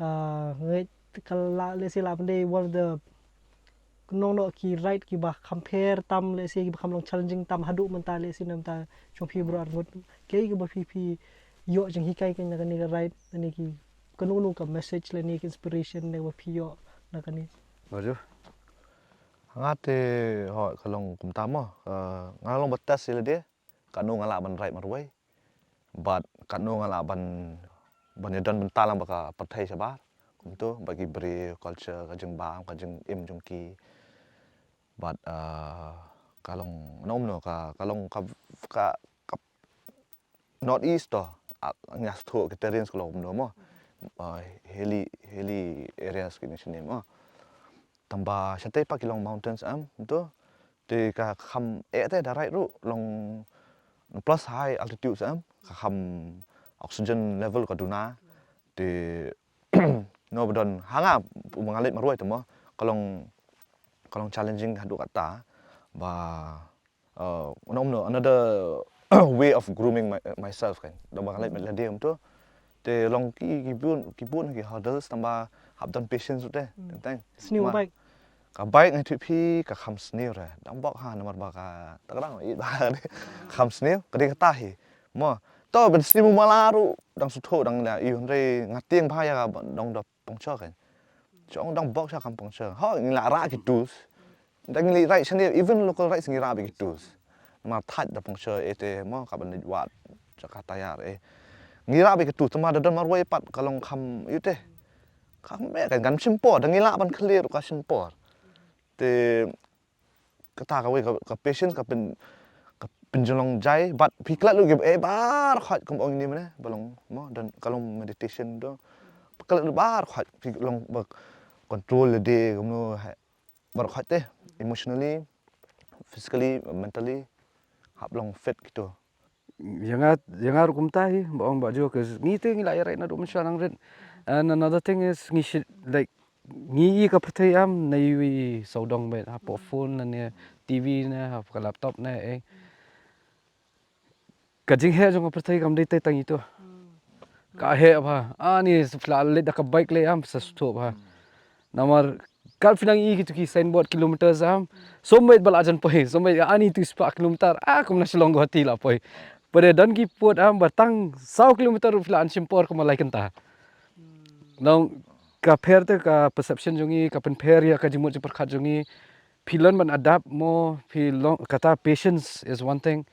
uh, ngeit ka la, let's say la ban dei one of the nong noh ki ride kiba kham pher tam, let's say kiba kham long challenging tam haduh mynta, let's say na bynta jong phi baroh arngut. Kiei kiba phi, phi ïoh jinghikai na kane ka ride, kane ki, kano kano ka message lane ka inspiration ne ba phi ïoh na kane. Bajo. Nga te ho ka long kumta mo, eh, nga long ba test ïa lade. Katno nga lah ban ride marwei. Bad katno nga lah ban, ban ïadon bynta lang bad ka pyrthei shabar. Kumto, bad ki briew, culture, ka jingbam, ka jingim jong ki. Bad, ah, ka long, nongno ka, ka long ka, ka, ka North East to, ah, nga sngewthuh ki terrains ka long kumno mo. Ah, hilly, hilly areas kine shane mo. Tangba shatei pat ki long mountains em, to. Te ka kham eh te da ride ruh long plus high altitudes em. Ka kham oxygen level ka duna. Te no ba don ha nga, ba nga leit marwei te mo. Ka long, ka long challenging haduh katta. Ba, uh, no, no, another way of grooming my, myself kan. Da ba nga leit marwei lade em to. Te long ki, ki bun, ki bun ki hurdles tangba hap don patience te. Teng teng. Sniew bike. Ka bike ngi tip hi ka kham sniew re. Dang bok ha namar ba ka ta ka dang i ba ka kham sniew ka dei kata hi. Mo. To ban sniew mala ruh dang sngewthuh dang la i hynrei nga tieng bha ïa ka dang da puncture kan. Jong dang bok sha kham puncture. Ho ngi la rah ki tools. Dang ngi ride shane even local rides ngi rah bad ki tools. Namar thait da puncture eh te mo ka ban leit wad jaka tayar eh. Ngi rah bad ki tools tangba da don marwei pat ka long kham ïoh te. Kham eh kan kan shim por dang ngi lah ban clear ka shim por. Te kata kawei ka, ka patience ka pyn, ka pynjulong jai bad phi klet lut ki eh baroh khoit kum ong ine mane ba long mo don ka long meditation to. Klet lut baroh khoit phi long ba control lade kumno baroh khoit te emotionally, physically, mentally hap long fit kito. ïa nga, ïa nga ruh kumta hi, ba ong ba jo, 'cause ngi te ngi la ïa ride naduh mynshuwa nang rit. And another thing is, ngi shi-, like, ngi i ka pyrthei am na iwei i sawdong beit, hapoh phone ne, T V ne, hapoh ka laptop ne, eh. Ka jingheh jong ka pyrthei kam dei tei tang ito. Ka heh bha. Ani, phi la leit da ka bike lei am, sa sngewthuh bha. Namar, kat phi nang i kito ki signboard kilometers am, sngewbha ba la jan poi, sngewbha ani tu spah kilometer, ah, kum na Shillong Guwahati la poi. Pynban don ki pud am, ba tang saw kilometer phi la an shim por kumba lai kynta. Nong, ka pher te ka perception jong i, ka pynpher ïa ka jingmut jingpyrkhat jong i, phi learn ban adapt mo, phi long, kata patience is one thing.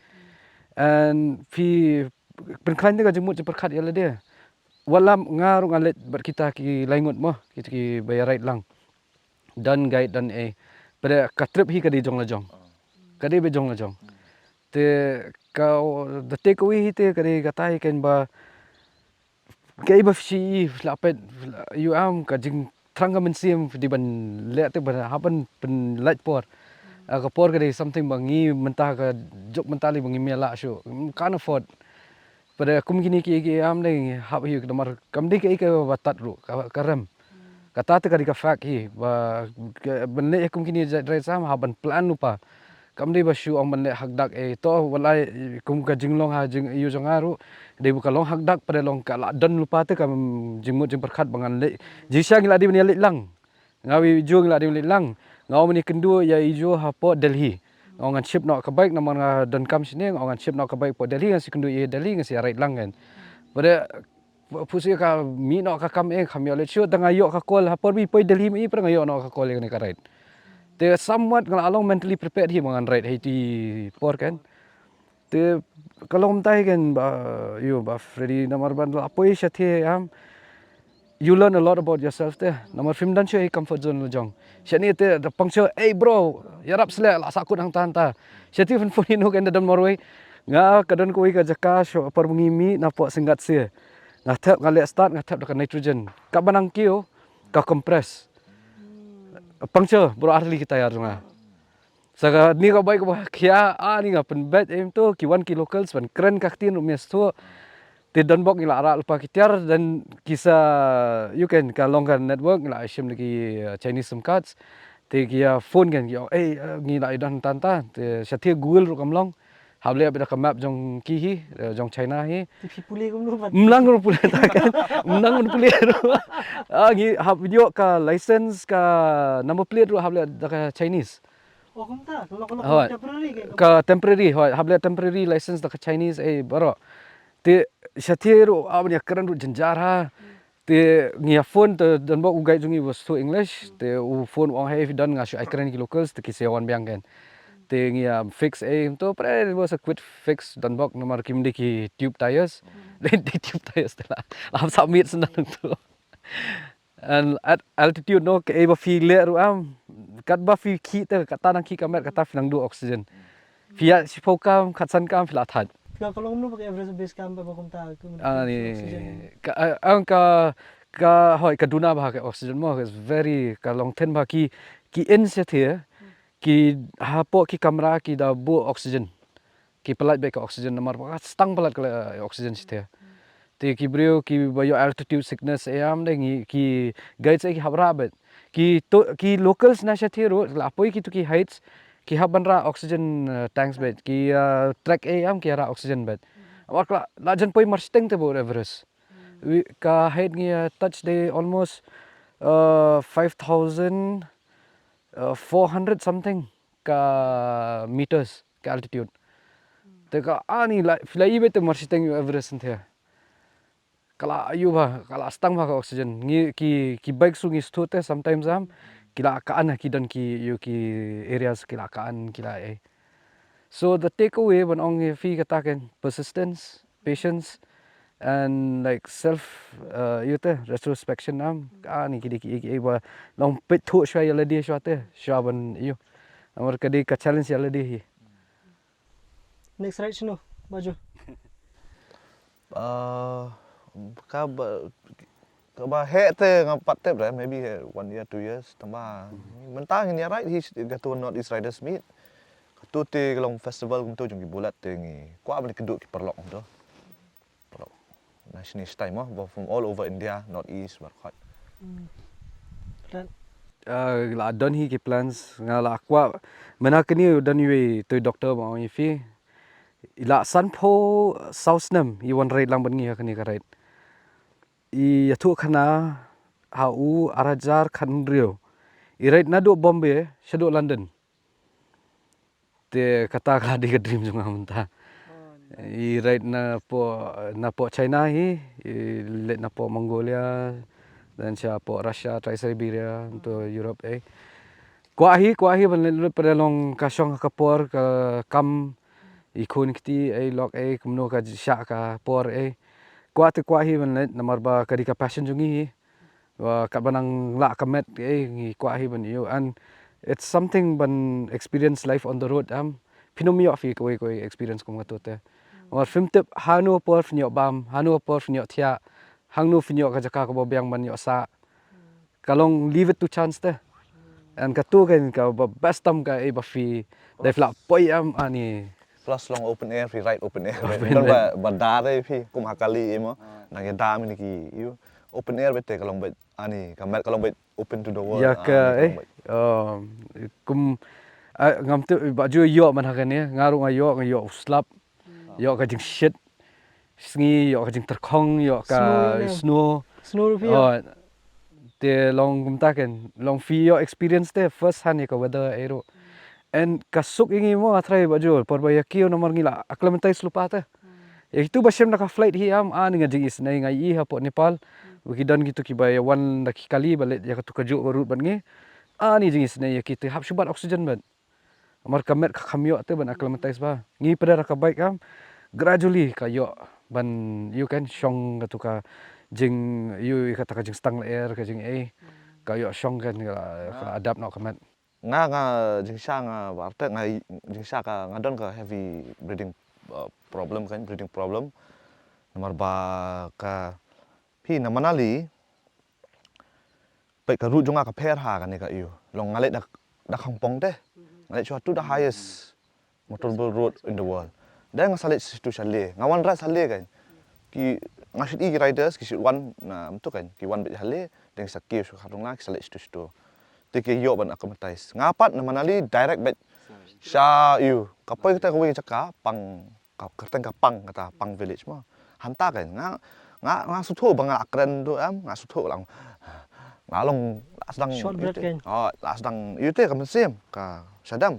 And phi pynkhlaiñ te ka jingmut jingpyrkhat ïa lade. Wat la nga ruh nga leit bad kita ki lai ngut mo, kita ki ba ïa ride lang. Don guide, don eh. Pynban ka trip hi ka dei jong la jong. Ka dei beit jong la jong. Te ka, the takeaway hi te ka dei kata hi kan ba, kaei ba phi shu i, phi la peit, phi la ïoh am ka jingthrang ka mynsiem, phi dei ban leh te ban hap ban pynlait por. Ah, ka por ka dei something ba ngi mynta ka juk mynta lei ba ngim ïa lah shuh. Ngim, can't afford. Pynban kum kine ki, ki am dei hap hi namar kam dei kaei kaba tad ruh, ka, ka rem. Kata te ka dei ka fact hi, ba, ka, ban leh kum kine jait ride sam, hap ban plan lypa. Kam dei ba shu ong ban leh hakdak eh, to, wat la, kum ka jinglong ha jingïoh jong nga ruh, dei ba ka long hakdak, pynban long ka la don lypa te ka, mm, jingmut jingpyrkhat ba ngan leh. Jingshisha ngi la dei ban ïa leit lang. Nga wei ju ngi la dei ban leit lang. Nga wan ïakynduh ïa i ju hapoh Delhi. Nga ong ngan ship noh ka bike namar nga donkam shane, nga ong ngan ship noh ka bike hapoh Delhi, ngan sa ïakynduh ïa i Delhi, ngan sa ïa ride lang kan. Pynban phu-, phusi ka mih noh ka kam eh, kam ïoh leit shuh, tang nga ïoh ka call, ha por ba i poi Delhi ma i, pynban nga ïoh noh ka call ïa kane ka ride. Te somewhat nga la long mentally prepared hi ba ngan ride ha iti por kan. Te ka long mynta hi kan ba, ïoh ba Freddy, namar ban la poi shatei am, you learn a lot about yourself te. Namar phim don shuh ha i comfort zone la jong. Shane te da puncture, "Ey bro, ïarap sleh, la sahkut hangta hangta." Shatei phin phone ïano kan da don marwei. Nga ka don kawei ka jaka shuh por ba ngi mih napoh Syngat Sir. Nga thep, nga leh start, nga thep da ka nitrogen. Katba nang kiew, ka compress. Puncture baroh ar tylli ki tyre jong nga. Sa kane ka bike kaba khia, ani nga pynbeit em to, ki wan ki locals ban kren ka ktien ruh ym sngewthuh. Te donbok ngi la rah lypa ki tiar, don ki sa, ïoh kan, ka long ka network, ngi la shim da ki, uh, Chinese sim cards. Te ki ïa phone kan, ki ong, "Ei, uh, ngi la ïa don tang tang." Te shatei Google ruh kam long. Hap leh beit da ka map jong ki hi, uh, jong China hi. Te phi pule kumno pat? Ym nang ruh pule ta kan. Ym nang ruh pule ruh. Ah, ngi hap ïoh ka license, ka number plate ruh hap leh da ka Chinese. Oh, kumta, ka long, ka long, hoi, temporary ke? Ka temporary, hoi, hap leh temporary license da ka Chinese, eh, baroh. Te shatei ruh, ah, ban ïa kren ruh jynjar ha. Te ngi ïa phone te donbok u guide jong ngi uba sngewthuh English, te u phone u ong, "Hey, phi don, nga shu ai kren ki locals, te ki sa wan biang kan." Te ngi ïa fix, eh, to, pynban it was a quick fix donbok namar kim dei ki tube tyres. Dei, dei tube tyres te la. La hap submit sendang tu. And at altitude no, kaei ba phi leh ruh am, katba phi khih te, kata nang khih ka met, kata phi nang duh oxygen. Phi ïaid shiphew kam, khatsan kam, phi la thait. Ka, ka long kumno ba ka average base camp ba kumta, ka, ah, ni, oxygen? Ka, ah, ang ka, ka, hoi, ka duna bha ka oxygen mo, it's very, ka long thin bha ki, ki inn shatei, ki hapoh ki kamra ki da buh oxygen. Ki pyllait beit ka oxygen namar ba ka stang palat ka, eh, oxygen shatei. Te ki briew kiba ïoh altitude sickness, eh, am dei ngi, ki guides, eh, ki hap rah beit. Ki to, ki locals na shatei ruh, la poi kito ki heights, ki hap ban rah oxygen, eh, tanks beit. Ki, eh, trek, eh, am ki rah oxygen beit. Namar ka la, la jan poi marshiteng te bad Everest. Wi, ka height ngi, eh, touch dei almost, eh, five thousand, eh, four hundred something ka meters ka altitude. Te ka ani la, phi la i beit te marshiteng ïoh Everest te. Ka la ïoh bha, ka la stang bha ka oxygen. Ngi ki, ki bike shu ngi sngewthuh te sometimes am, ki la ka an, ki don ki, ïoh ki areas ki la ka an, ki la, eh. So the takeaway ban ong ïa phi kata kan persistence, patience, and, like, self, uh, ïoh te, retrospection am, ani ki dei ki, ki, ki ba long peit thuh shuwa ïa lade shuwa te, shuwa ban ïoh. Namar ka dei ka challenge ïa lade hi. Next ride shano, Bajo? Ah, kaba, kaba heh te ngam pat tip re, maybe one year, two years, tangba mynta ngin ïa ride hi katto North East Riders Meet. Kato te ka long festival kumto jong ki bulat te ngi kwah ban ïakynduh ki paralok kumto. Paralok na shane shatai mo, ba from all over India, North East, baroh khoit. Ah, la don hi ki plans, nga la kwah mynta kane don iwei i doctor ba ong ïa phi. I la sanphew saw snem i wan ride lang bad ngi ha kane ka ride. I ïathuh khana ha u ar hajar khathynriew. I ride naduh Bombay shaduh London. Te kata ka la dei ka dream jong nga mynta. I ride napoh, napoh China hi, i leit napoh Mongolia, then shapoh Russia, Trans-Siberia, to Europe ei. Kwah hi, kwah hi ban leit lut, pynlong ka shong ha ka por ka kam, i khun kti ei, lok ei, kumno ka shah ka por ei. Kwah te kwah hi ban leit namar ba ka dei ka passion jong ngi hi. Wa katba nang lah ka met ei, ngi kwah hi ban ïoh, and it's something ban experience life on the road. Em, phin ym ïoh phi kawei kawei experience kum kato te. Namar phim tip hano por phin ïoh bam, hano por phin ïoh thiah, hangno phin ïoh ka jaka kaba biang ban ïoh sah. Ka long leave it to chance te. And kato ka, kaba best tam ka ei ba phi dei phi lah poi em ani. Plus long open air, phi ride open air. Open air. Ba ba dar ei phi kum ha kali ei mo. Nang ïa dam ïa ki ïoh open air beit te ka long beit ani, ka met ka long beit open to the world. Ïa ka ei. Kum ngam tip ba ju ïoh man ha kane, nga ruh nga ïoh, nga ïoh u slap. Ïoh ka jingshit sngi, ïoh ka jingtyrkhong, ïoh ka snow. Snow ruh phi ïoh. Te long kumta ken, long phi ïoh experience te first hand ïa ka weather ei ruh. And ka suk ïa ngi mo nga tharai ba jur por ba ïa kiew namar ngi la acclimatise lypa te. Ïa kitu ba shem da ka flight hi am ani nga jingisynei, nga ïohi hapoh Nepal. Ba ki don kitu kiba ïa wan da ki kali ba leit ïa katu ka juh ka rut bad ngi. Ani jingisynei ïa ki te hap shu bat oxygen bad. Namar ka met ka kham ïoh te ban acclimatise ba. Ngi pdeng ka bike am gradually ka ïoh ban ïoh kan shong katu ka jing ïoh kata ka jingstang lyer ka jingei. Ka ïoh shong kan ka adapt noh ka met. Nga nga jingshisha nga ba artek nga jingshisha ka nga don ka heavy breathing problem kan, breathing problem. Namar ba ka phi na Manali. Peit ka route jong nga ka pher ha kane ka ïoh. Long nga leit da da khongpong te. Nga leit shuwa to the highest motorable road in the world. Da nga sa leit shuwa to sha Leh. Nga wan ride sha Leh kan. Ki nga shu i ki riders ki shu wan na mtu kan. Ki wan beit sha Leh, dang sa kiew shu kharung la ki sa leit shuwa to. Te ki ïoh ban acclimatise. Nga pat na Manali direct beit sha ïoh. Ka poi kata ka wei jaka pang ka kyrteng ka Pang kata Pang village mo. Hangta kan nga nga nga suthu ba nga kren tu em, nga suthu lang. Nga long la sdang short breath kan. Oh, la sdang ïoh te ka mynsiem ka shadam.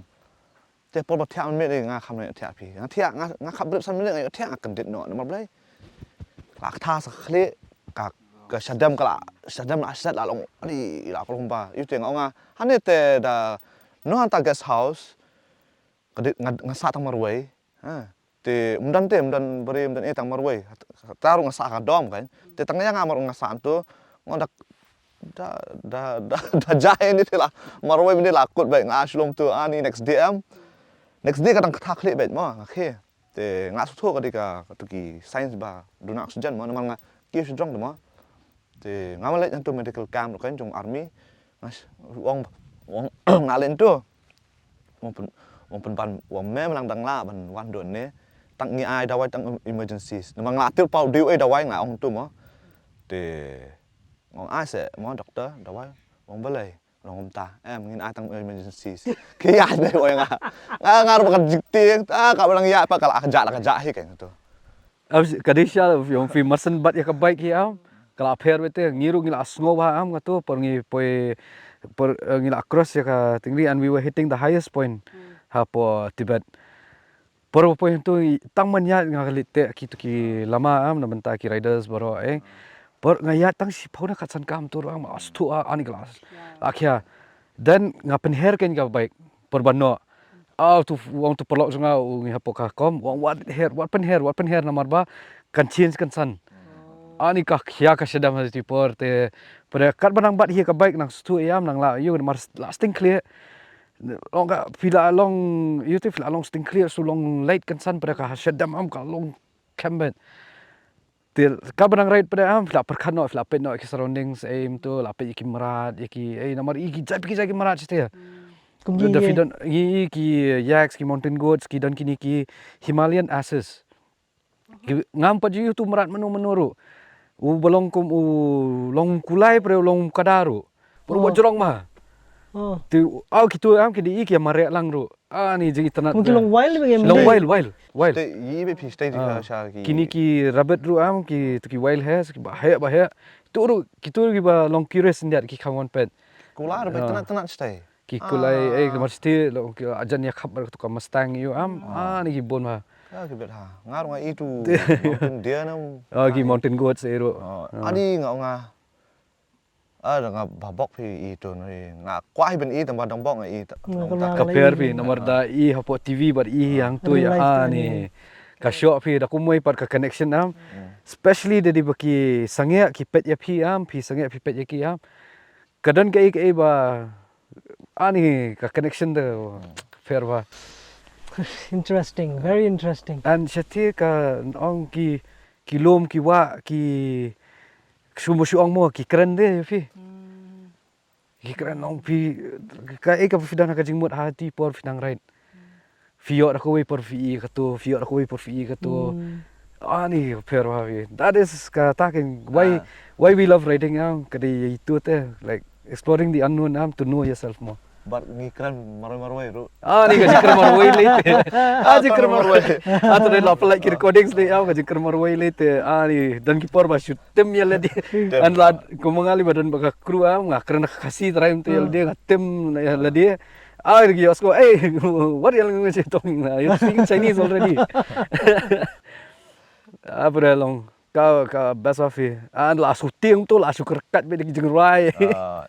Te por ba thiah mynmiet nga kham thiah phi. Nga thiah nga nga khap breath san mynmiet nga thiah nga kyndit noh namar balei. La kata sa khlieh ka ka shadam ka la shadam la sat la long ani la ka long ba. Ïoh te nga nga hane te da no hangta guest house. Ka dei nga nga sah tang marwei. Ha. Te ym don te ym don bari ym don eh tang marwei. Te ruh nga sah ka dom kan. Te tang ïa nga mar nga sah tu nga da da da da da jai ni te la marwei bini la kut beit nga shlom tu ani next day em. Next day ka dang kata khlieh beit mo nga khe. Te nga suthu ka dei ka tu ki signs ba duna oxygen mo namar nga ki shu jong tu mo. Te nga ma leit hangtu medical camp ruh kan jong army. Nga ong ong nga leit hangtu. Ong pyn ong pynban ong me malang dang lah ban wan don ne. Tang ngi ai dawai tang emergencies. Namar nga la tip pau diu ai dawai nga ong tu mo. Te ong ai se mo doctor dawai ong balei. Long kumta em ngin ai tang emergencies. Ki ai dei oi nga. Nga nga ruh ka jingtieng ta ka balang ïa pa ka la ka ja la ka ja hi kan tu. Ka dei sha ïong phi marsen bat ïa ka bike hi am. Ka la pher bete ngi ruh ngi la sngew ba am katu por ngi poi por ngi la cross ïa ka tingri and we were hitting the highest point hapoh Tibet. Por ba poi hangtu tang man ïaid nga ka leit teh kitu ki lama am na bynta ki riders baroh eh. Por nga ïaid tang shiphew na khatsan kam tu ruh am as tu a ani glass. La khia. Then nga pynher kein ka bike por ba noh. Aw tu wang tu paralok jong nga u ngi hapoh ka kom wang wat her wat pynher wat pynher namar ba kan change kan san. Ani ka khia ka shadam ha ti por te pada kat ba nang bat hi ka bike nang stu ïam nang la yu mar la sting clear. Long ka phi la long yu te phi la long sting clear su long late kan san pada ka shadam am ka long kembet. Te ka ba nang ride pada am phi la pyrkhat noh phi la peit noh ki surroundings ei mynta la peit ki mrad ki ei namar ki jait ki jait ki mrad te. Kum ki Da phi don ngi ki yaks, ki mountain goats, ki don kine ki Himalayan asses. Ki ngam pat ju ïohi uto mrad mano mano ruh. U ba long kum u long kulai, pre u long kada ruh. Por u ba Oh. jrong ma. Oh. Tu au kitu am ki dei ki mareh lang ruh. Ah, ni jing itynnad. Kum ki long wild ba ki Long wild, wild, wild. Te i be phi stay di Ah. sha ki Kini ki rabbit ruh am ki tu ki wild hares ki ba heh ba heh. Tu ruh kitu ki ba long curious ndiat ki khang wan pet. Kula ruh ba Ah. tynnad tynnad stay. Ki kulai Ah. eh ki masti lo ki ajan ïa khap bar tu ka Mustang ïu am. Ah. Ah, ni ki bun ma. Ah, ki bet ha. Nga ruh nga i tu mountain deer nam. Ah, ki mountain goats eh ruh. Ah. Ah. Ani nga nga. Ah, da nga ba bok phi i tu ni. Nga kwah hi ban i tang ba dang bok nga i ta. Nga Dang kala ta. Ka kala per i. Phi namar da i hapoh T V bad i Ah. hang tu Real ïa life ah tu ni. ni. Ka shoh phi da kumwei pat ka connection am. Hmm. Especially da di ba ki sangeh ki pet ïa phi am, phi sangeh phi pet ïa ki am. Ka don kaei kaei ba ani ka connection de Hmm. fair ba. Interesting, very interesting. And shati ka ong ki ki lum ki wah ki shu mo shu ong mo ki kren de phi. Hmm. Ki kren ong phi kaei ka phi don ha ka jingmut ha ti por phi nang right. Phi ïoh da kawei por phi i kato, phi ïoh da kawei por phi i kato. Hmm. Ani pher wa phi. That is ka ta ken why Ah. why we love riding am ka dei itu te, like exploring the unknown am to know yourself more. But ngi kren marwei marwei ruh. Ah, ni ka jingkren marwei lei te. Ah, jingkren marwei. Ah, tu la pynlait ki recordings ni am ka jingkren marwei lei te. Ah, ni don ki por ba shu tim ïa lade. Tim. And la kumba nga li ba don ba ka crew am nga kren Khasi trai tu ïa lade nga tim ïa lade. Ah, you ask, hey, what are you talking? You're speaking Chinese already. Ah, bre long. Ka, ka best of it. Ah, la shooting tu, la shoot kerkat bad jingrwai. Ah.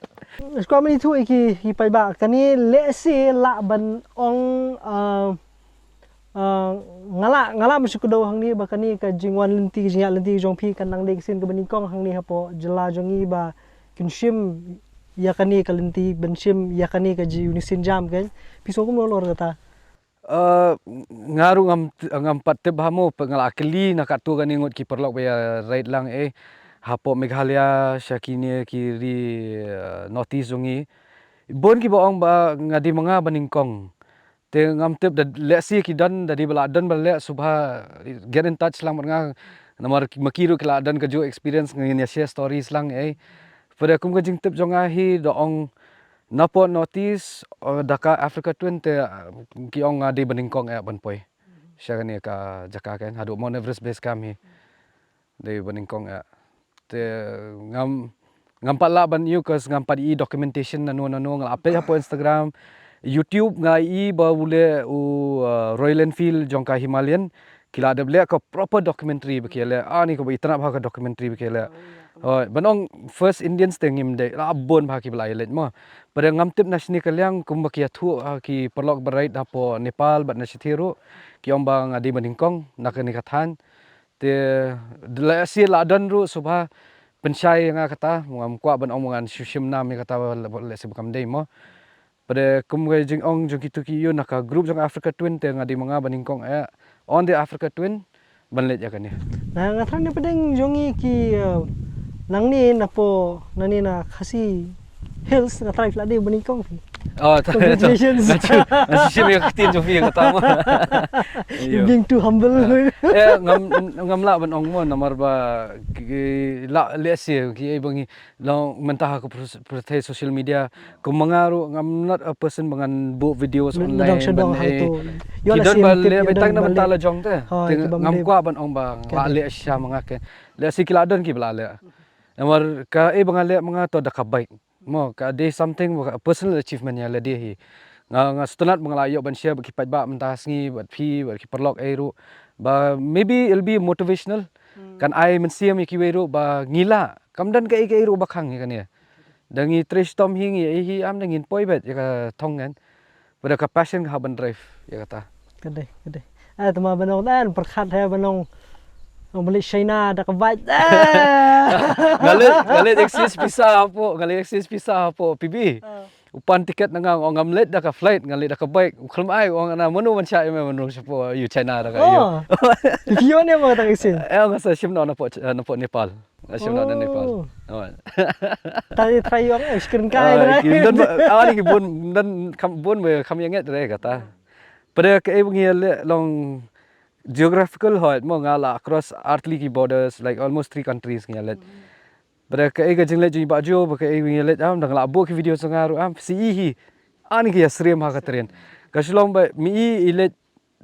Squad mani tu iki, iki pai ba. Kani lehse lah ban ong, ah, ah, nga lah, nga lah mynsiem kdew hangne ba kani ka jingwan lynti, jingïaid lynti jong phi kan nang dei ka sien kaba nyngkong hangne hapoh jylla jong ngi ba kin shim ïa kane ka lynti, ban shim ïa kane ka ji-, uni sienjam kan. Phi sngew kumno halor kata? Uh, nga ruh ngam, ngam pat tip ha mo, peit nga la kylli na katto katne ngut ki paralok ba ïa ride lang eh. Hapoh Meghalaya, sha kine ki ri, uh, North East jong ngi. Bun kiba ong ba nga dei ma nga ba nyngkong. Te ngam tip da lehse ki don, da dei ba la don ba leh, sngewbha get in touch lang bad nga. Namar ki, ma ki ruh ki la don kajuh experience, ngin ïa share stories lang eh. Peit kum ka jingtip jong nga hi da ong napoh North East, uh, da ka Africa Twin te, uh, ki ong nga dei ba nyngkong eh ban poi. Sha kane ka jaka kan, haduh Mount Everest Base Camp hi. Dei ba nyngkong eh. Te ngam, ngam pat lah ban ïoh, 'cause ngam pat i documentation nano nano, nga la peit hapoh Instagram, YouTube nga i ba u leh u, uh, Royal Enfield jong ka Himalayan, ki la dep leh ka proper documentary ba ki leh. Ah, ni kaba itynnad bha ka documentary ba ki leh. Hooid, ban ong first Indians te ngim dei, la bun bha kiba la ïaleit mo. Peit ngam tip na shane ka liang kumba ki ïathuh, ah, ki paralok ba ride hapoh Nepal bad na shathie ruh, ki ong ba nga dei ba nyngkong na kane ka thaiñ. Te lehse la don ruh sngewbha pynshai ïa nga kata, ngam kwah ban ong ba ngan shu shim nam ïa kata, lehse ba kam dei mo. Peit kum ka jingong jong kito ki ïoh na ka group jong Africa Twin te nga dei ma nga ba nyngkong eh on the Africa Twin ban leit ïa kane. Na nga thrang ne pdeng jong ngi ki, uh, nangne napoh, nangne na Khasi Hills nga thrang phi la dei ba nyngkong phi. Oh, ta-, ta-, Congratulations. Nga shu, nga shu shim ïa ka ktien jong phi kata mo. You're being too humble. Ah. Eh, ngam, ngam lah ban ong mo namar ba ki, la lehse ki ei ba ngi long mynta ha ka pyrthei social media. Kum ma nga ruh ngam not a person ba ngan buh videos online. Ki don ba leh beit tang na mynta la jong te. Ngam kwah ban ong ba la leh shisha ma nga ke. Lehse ki la don kiba la leh. Namar ka ei ba nga leh ma nga to da ka bike. Mo, ka dei something ba ka personal achievement ïa lade hi. Nga, nga sngewtynnat ba nga la ïoh ban share bad ki paidbah mynta sngi, bad phi, bad ki paralok ei ruh. Ba maybe it'll be motivational. Kan ai mynsiem ïa kiwei ruh ba ngi lah. Kam don kaei kaei ruh ba khang ïa kane. Da ngi trei shitom hi ngi ei hi am da ngin poi beit ïa ka thong kan. Peit ka passion ka hap ban drive ïa kata. Ka dei, ka dei. Eh, tama ba nong dan pyrkhat he ba nong. Nong balik China da ka bike. Nga leit, nga leit exchange visa hapoh, nga leit exchange visa hapoh P B. U pan tiket na nga, ong ngam leit da ka flight, nga leit da ka bike. U khlem ai, ong ana mano ban shah ïa me ban rung shapoh ïa u China da ka ïa. Phi ïoh ne mo ka exchange? Eh, nga sa shim noh napoh, napoh Nepal. Ashim na nan ni pal. Oh. Ta di try yong eh, skrin kai. Ah, try. Ki don ba, ah, ni ki bun, don kam bun ba kam yang nget re kata. Pada ka e bang ya le long geographical hoi mo nga la across earthly ki borders, like almost three countries nga le. Pada ka e ka jinglet jing ba jo ba ka e bang ya le am dang la bo ki video sa nga ru am si i hi. Ani ki ya srim ha ka tren. Ka shlong ba mi i i le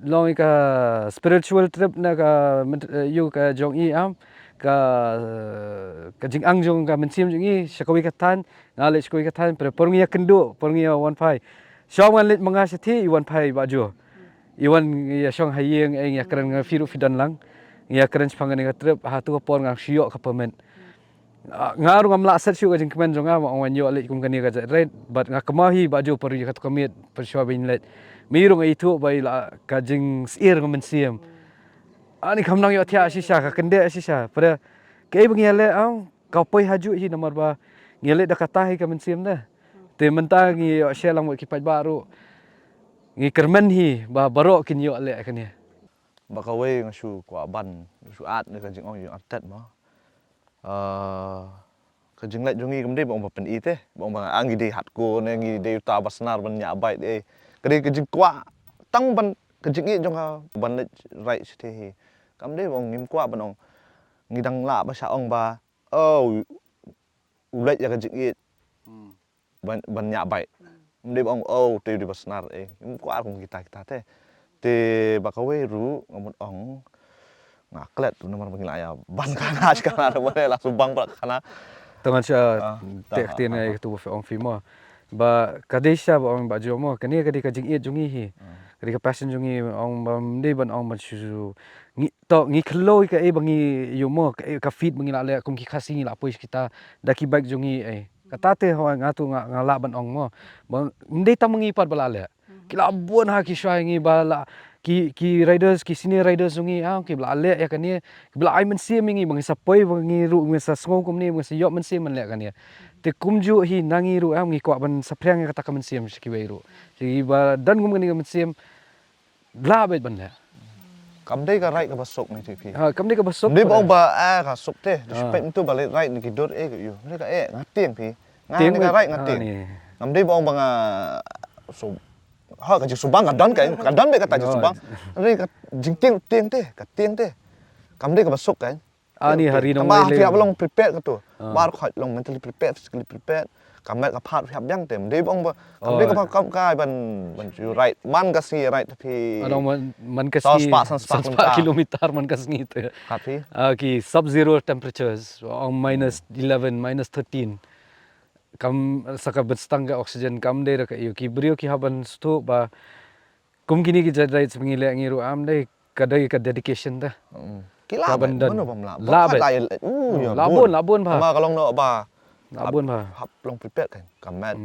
long i ka spiritual trip na ka ment-, eh, yu ka jong i am ka, eh, ka jingang jong ka mynsiem jong i sha kawei ka than, nga le sha kawei ka than, pre por ngi ya kyndu, por ngi ya wan phai. Shong wan le ma nga sha thi i wan phai ba jo. I wan ya shong ha yeng eh ya kren nga phi ru phi don lang. Ya kren shpang ni ka trip ha tu ka por nga shio ka permit. Ah, nga ru ngam lah set shu ka jingkmen jong nga ma ong wan ïoh leh kum kane ka jait rait, but nga kynmaw hi ba ju pari ka tu ka miet pyrshah bin leh. Mi ru nga ithuh ba i la ka jingsyier nga mynsiem. Ani kham nang ïoh thiah shisha ka kynde shisha. Pada kaei ba ngi leh am ka poi ha ju hi namar ba ngi leh da kata hi ka mynsiem da. Te mynta ngi ïoh share lang wat ki paidbah ru. Ngi kyrmen hi ba baroh kin ïoh leh kane. Ba kawei nga shu kwah ban shu at ne ka jingong jong artet mo. Ah, ka jinglait jong ngi kam dei ba ong ba pyn-i te, ba ong ba ngi dei hardcore ne ngi dei uta ba snar ban ñiah bike eh. Ka dei ka jingkwah tang ban ka jingïeit jong ka ban leit ride shatei hi. Kam dei ba ong ngim kwah ban ong ngi dang lah ba sha ong ba oh u leit ïa ka jingïeit ban, ban ñiah bike. Ym dei ba ong oh te dei ba snar eh. Ym kwah kum kita kita te. Te ba kawei ruh nga mut ong nga klet tu namar ba ngi la ïa ban khana shkala ba la subang ba khana. Tang sha te ktien ai tu ba ong phi mo. Ba ka dei sha ba ong ba jo mo kane ka dei ka jingïeit jong ngi hi. Ka dei ka passion jong ngi ong ba ym dei ban ong ban shu ngi to ngi khloi ka ei ba ngi yu mo ka ei ka feet ba ngi la leh kum ki Khasi ngi la poi kita da ki bike jong ngi ei. Kata te ho nga tu nga, nga lah ban ong mo. Ba ym dei tang ngi pat ba la leh. Ki la bun ha ki shai ngi ba la ki, ki riders ki senior riders jong ngi ah ki ba la leh ïa kane ki ba la ai mynsiem ïa ngi ba ngi sa poi ba ngi ruh ngi sa sngew kumne ba ngi sa ïoh mynsiem ban leh kane. Te kumjuh hi na ngi ruh ah ngi kwah ban saphriang ïa kata ka mynsiem sha kiwei ruh. Sha ki ba don kum kane ka mynsiem la beit ban leh. Kam dei ka ride kaba suk ni ti phi. Ha, kam dei kaba suk. Dei ba ong ba ah ka suk te. Dei peit tu ba leh ride ni ki dur eh ka yu. Dei ka eh nga tieng phi. Nga ni ka ride nga tieng. Kam dei ba ong ba nga so ha ka jingsubang ka don ka ka don beit kata jingsubang. Dei ka jingtieng tieng te ka tieng te. Kam dei kaba suk ka. Ani hari nong wei le. Ba long prepared ka tu. Bar khot long mentally prepared, physically prepared. Ka met ka phat hap biang te. Dei bong ba. Kam dei ka kam ka ban ban ju ride. Man ka sngi ride phi. Ano man man ka sngi. Spa san spa kilometer man ka sngi te. Ka phi. Ah, ki sub zero temperatures, ong minus eleven, minus thirteen. Kam sa ka ban stang ka oxygen kam dei ra ka yu ki brio ki haban stu ba. Kum kini ki jadai spengi le ngi ru am dei ka dei ka dedication da. Ki la ban dan. Mano bam la. La ban. La bun la bun ba. Ma ka long no ba. La bun ba. Hap long prepared kan. Ka mat.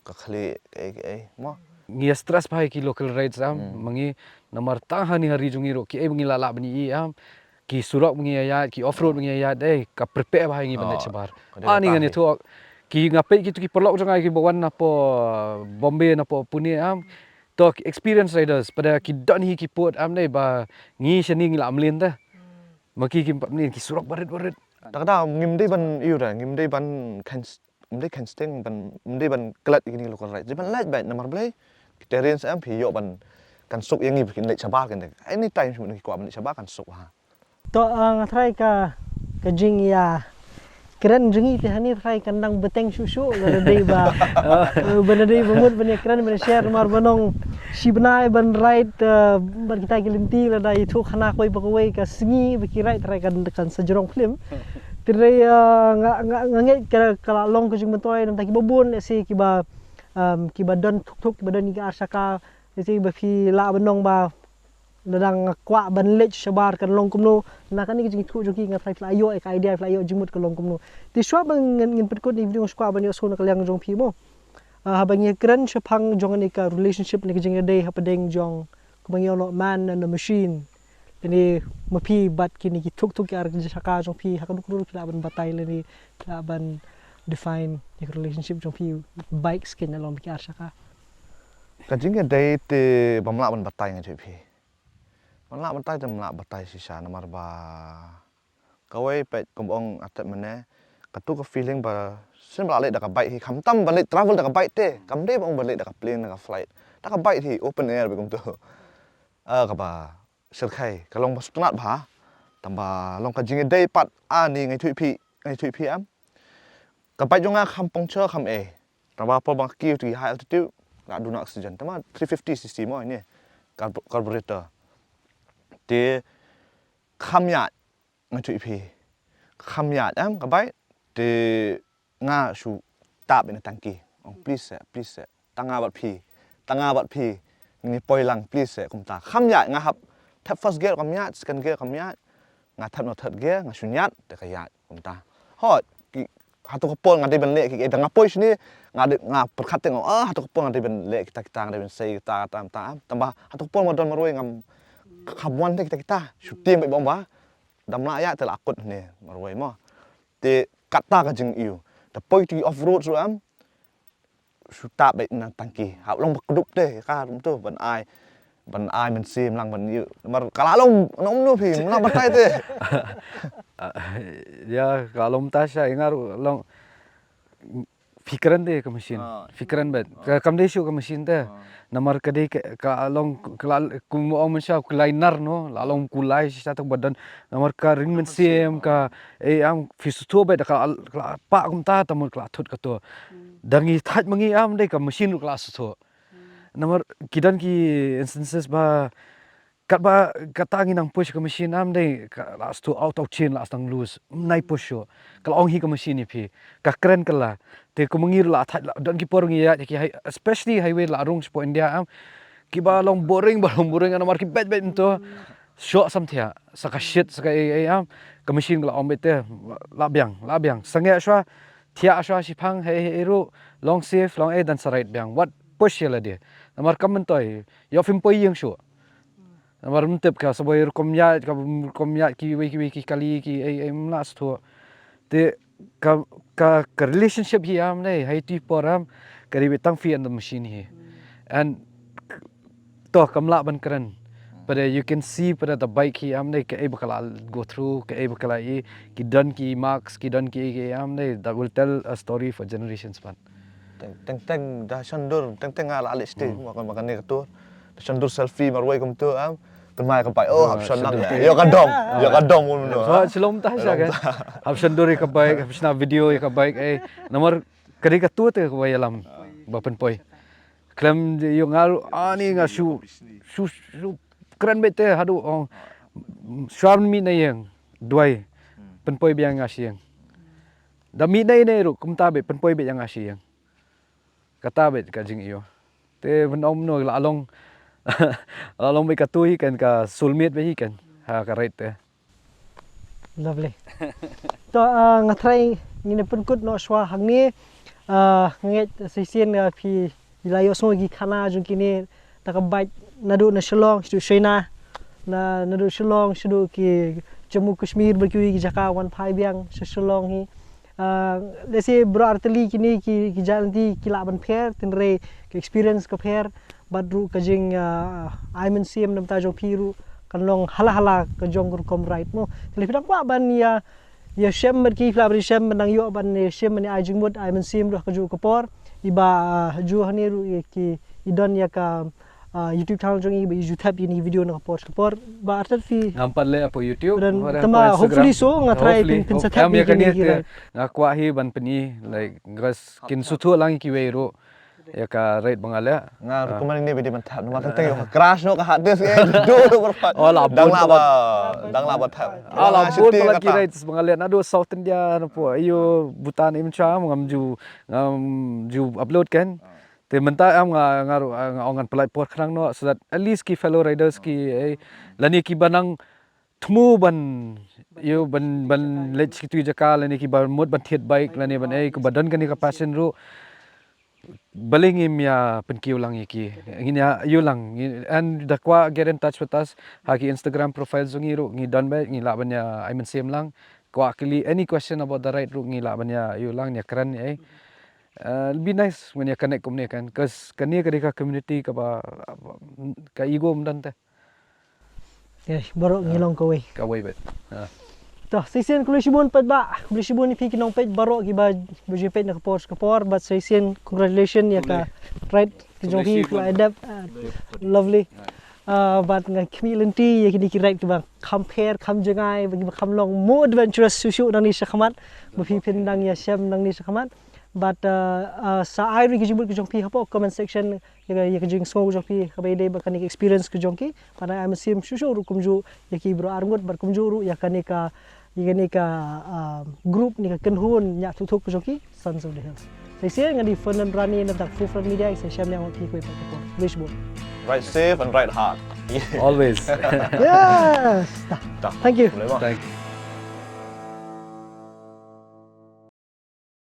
Ka khali ka ei ka ei mo. Ngi stress ba ki local rides am mangi namar tang hani hari jong ngi ru ki ei ngi la la bani i am. Ki surok ngi ya ki off road ngi ya dei ka prepare ba ngi ban shabar. Ani ngan tu ki ngape ki tu ki perlok jong ai ki bawan na po Bombay na po Pune am. To experience riders pada ki don hi ki put am dei ba ngi shani ngi la amlin ta. Ma ki kim pap ni ki surok barit barit. Tak da ngim dei ban iu da ngim dei ban kan ngim dei kan steng ban ngim dei ban kelat ki ni local ride. Ban lait ban namar blei ki terrain am phi yo ban kan suk yang ngi kin leit shabar kan dei. Anytime shu ki kwa ban leit shabar kan suk ha. To nga thrai ka ka jing ya kren jong ngi te hani thrai ka nang beteng shu shu ba na dei ba ba na dei ba mut ba ne kren ba ne share mar ba nong shi bnai ban ride ban kita ki lynti la da i thu khana koi ba koi ka sngi ba ki ride thrai kan kan sa jrong film. Te re nga nga nga ngi ka ka la long ka jing mentoi nam ta ki ba bun le si ki ba ki ba don thuk thuk ki ba don ki ar shaka le si ba phi la ba nong ba Lada nga kwah ban leit shabar kan long kumno na kane ka jingithuh jong ki nga try phi la ïoh ïa ka idea phi la ïoh jingmut kan long kumno. Te shuwa ba ngin ngin pynkut ïa ki video nga shu kwah ban ïoh shuh na ka liang jong phi mo. Haba ngi kren shaphang jong kane ka relationship ne ka jingïadei hapdeng jong kumba ngi ong man and the machine. Lane ma phi bad kine ki thuk thuk ki ar ki jaka jong phi ha ka duk duk phi lah ban batai lane phi lah ban define ïa ka relationship jong phi bikes kane long ki ar jaka. Ka jingïadei te bym lah ban batai nga jong phi. Ban lah batai te ym lah batai shisha namar ba Kawei pat kumba ong artat mynne, katu ka feeling ba shen ba la leit da ka bike hi, khamtam ba leit travel da ka bike te, kam dei ba ong ba leit da ka plane, da ka flight, da ka bike hi, open air bad kumtu. Ah, kaba shyrkhei, ka long ba sngewtynnat bha. Tangba long ka jingïadei pat, ani nga ïathuh ïa phi, nga ïathuh ïa phi em. Ka bike jong nga kham puncture kham ei. Tangba por ba nga kiew te ki high altitude, nga duna oxygen. Tangba three fifty C C mo ine. Carb-, carburetor. Te kham ïaid, nga ïathuh ïa phi. Kham ïaid em ka bike. Te nga shu tap ïa ka tangki. Ong, "Please seh, please seh. Tang nga bad phi. Tang nga bad phi. Ngin ïa poi lang, please seh," kumta. Kham ïaid, nga hap thep first gear kam ïaid, second gear kam ïaid. Nga thep noh third gear, nga shu ñiad, te ka ïaid, kumta. Hooid, ki, hato ka por nga dei ban leh ki, eh, da nga poi shane, nga dei, nga pyrkhat te nga, ah, hato ka por nga dei ban leh kita kita, nga dei ban sei kita, kita, kita. Tangba hato ka por nga don marwei ngam kham wan te kita kita. Shu tieng bad ong ba dam lah ïa te la kut ne marwei mo. Te kata ka jingïohi. Te poi te off road ruh em, shu tap bad na tangki. Hap long ba kdup te ka rum tu ban ai, ban ai mynsiem lang ban ïoh. Namar ka la long, nong no phi, mla batai te. Ah, ïa, ka long ta sha, nga ruh long phi kren te ka machine. Ah. Phi kren bad. Ka kam dei shuh ka machine te. Ah. Namar ka dei ka, ka long, ka la, kum ong mynshuwa, kulai nar no, la long kulai shisha te ba don. Namar ka ring mynsiem, ka, eh, am, phi sngewthuh bad, ka la, ka la pah kumta, te mut ka la thut kato. Da ngi thait ma ngi am dei ka machine ruh ka la sngewthuh. Namar ki don ki instances ba, katba, kata ngi nang push ka machine am dei, ka la sngewthuh out of chain la sdang loose. Ym nai push shuh. Ka la ong hi ka machine ïa phi. Ka kren ka la. Te kum ma ngi ruh la thait la, don ki por ngi ïaid ki high, especially highway la rung shapoh India am. Kiba long boring, ba long boring, namar ki beit beit mynta. Shoh samthiah, sa ka shit, sa ka ei ei am. Ka machine ka la ong beit te, la biang, la biang. Sangeh shuwa, thiah shuwa shiphang, hei hei ruh, long safe, long ei, dang sa ride biang. Wat push ïa lade. Namar kam myntoi, ïoh phim poi ïing shuh. Namar ym tip ka, sa boi rukom ïaid, ka rukom ïaid kiwei kiwei ki kali, ki ei ei, ym lah sngewthuh. Te ka, ka, ka relationship hi am dei, ha iti i por am, ka dei beit tang phi and the machine hi. And to kam lah ban kren. But uh, you can see, but the bike hi am dei, kaei ba ka la go through, kaei ba ka la i, ki don ki marks, ki don ki, ki am dei, that will tell a story for generations, man. Teng teng teng da shon dur, teng teng nga la leh stage, ma kan, ma kan ne ka tour. Da shon dur selfie marwei kumtu am. Kan mai ka pai, oh, hap shon lang. Ïa ka dom, ïa ka dom, um, no. So, shalom ta sha kan. Hap shon dur ïa ka bike, hap shna video ïa ka bike, eh. Namar ka dei ka tour te ka wei ïalam ba pynpoi. Khlem ïa nga ruh, ani nga shu, shu, shu kren beit te haduh, ong, shuwa mih na ïing, duwai, pynpoi beit ïa nga sha ïing. Da mih na ïing ruh, kumta beit, pynpoi beit ïa nga sha ïing. Kata beit ka jingïoh. Te ban ong no la long, la long beit ka tu hi kan, ka soulmate beit hi kan. Ha ka ride te. Lovely. To, ah, nga trai ngin pynkut noh shuwa hangne. Ah, nga ngeit sa shisien, ah, phi la ïohsngew ki khana jong kine, da ka bike naduh na Shillong shaduh China, na, naduh Shillong shaduh ki Jammu Kashmir bad kiwei ki jaka, wan phai biang sha Shillong hi. Ah, lehse baroh artylli kine ki, ki jaka lynti ki lah ban pher, hynrei ka experience ka pher, bad ruh ka jing, ah, ai mynsiem na bynta jong phi ruh kan long hala hala ka jong ka rukom ride mo. Te lei phi dang kwah ban ïa, ïa shem bad ki, phi lah ban ïa shem ban dang ïoh ban ïa shem ban ïa ai jingmut, ai mynsiem ruh ha kajuh ka por. Iba, ah, juh hangne ruh ïa ki, i don ïa ka, ah, YouTube channel jong i, ba i ju thep ïa kine ki video na ka por sha ka por. Ba artat phi. Ngam pat leh hapoh YouTube, lada hapoh Instagram. Hopefully so, nga try pyn, pyn sa thep ïa kine ki, nga kwah hi ban pyni, like, guys, kin sngewthuh lang ïa kiwei ruh ïa ka ride ba nga leh. Nga rukom ine ba dei ban thep, namar teng teng ïoh ka crash noh ka hard disk, eh, duh, duh, berpat. Oh, la bun palat. Dang lah ba, dang lah ba thep. Ah, la bun palat ki rides ba nga leh naduh South India, napoh, ïoh, Bhutan, im cha, ngam ju, ngam ju upload kan. Te mynta am nga, nga ruh, nga ong ngan pynlait por khnang noh, so that at least ki fellow riders ki, eh, lane kiba nang thmu ban, ïoh, ban, ban leit sha kitu ki jaka, lane kiba mut ban thied bike, lane ban, eh, kiba don kane ka passion ruh. Balei ngim ïa pynkiew lang ïa ki. Ngin ïa ïoh lang. Ngin, and da kwah get in touch with us ha ki Instagram profiles jong ngi ruh, ngi don beit, ngi lah ban ïa ai mynsiem lang. Kwah kylli any question about the ride ruh, ngi lah ban ïa ïoh lang, ïa kren, eh. Uh, it'll be nice when ïa connect kumne kan. 'Cause kane ka dei ka community kaba, ka ego ym don te. Baroh ngi long kawei. Kawei beit. Ha. To, sa shisien khublei shibun pat ba, khublei shibun ïa phi ki nongpeit baroh kiba, ba ju peit na ka por ka por, bad sa shisien congratulations ïa ka ride ka jong phi, phi la adapt. Ah, lovely. Ah, bad nga khmih lynti ïa kine ki ride kiba kham pher, kham jngai, ba kiba kham long more adventurous shuh shuh nangne shakhmat, ba phi phin dang ïashem nangne shakhmat. Bad ah, ah, sa ai ruh ki jingmut ka jong phi hapoh comment section, ïa ka, ïa ka jingsngew ka jong phi kaba ïadei bad kane ka experience ka jong ki. Bad I'm assuming shuh shuh ruh kumjuh ïa ki bro arngut, bad kumjuh ruh ïa kane ka, ïa kane ka, ah, group ne ka kynhun ñiah thuk thuk ka jong ki, Sons of the Hills. Sa shisien nga dei Fernand Rani na bynta Fufron Media, sa shisien nga ong ïa phi khublei shibun. Ride safe and ride hard. Always. Yes. Thank you. Boleh bang. Thank you.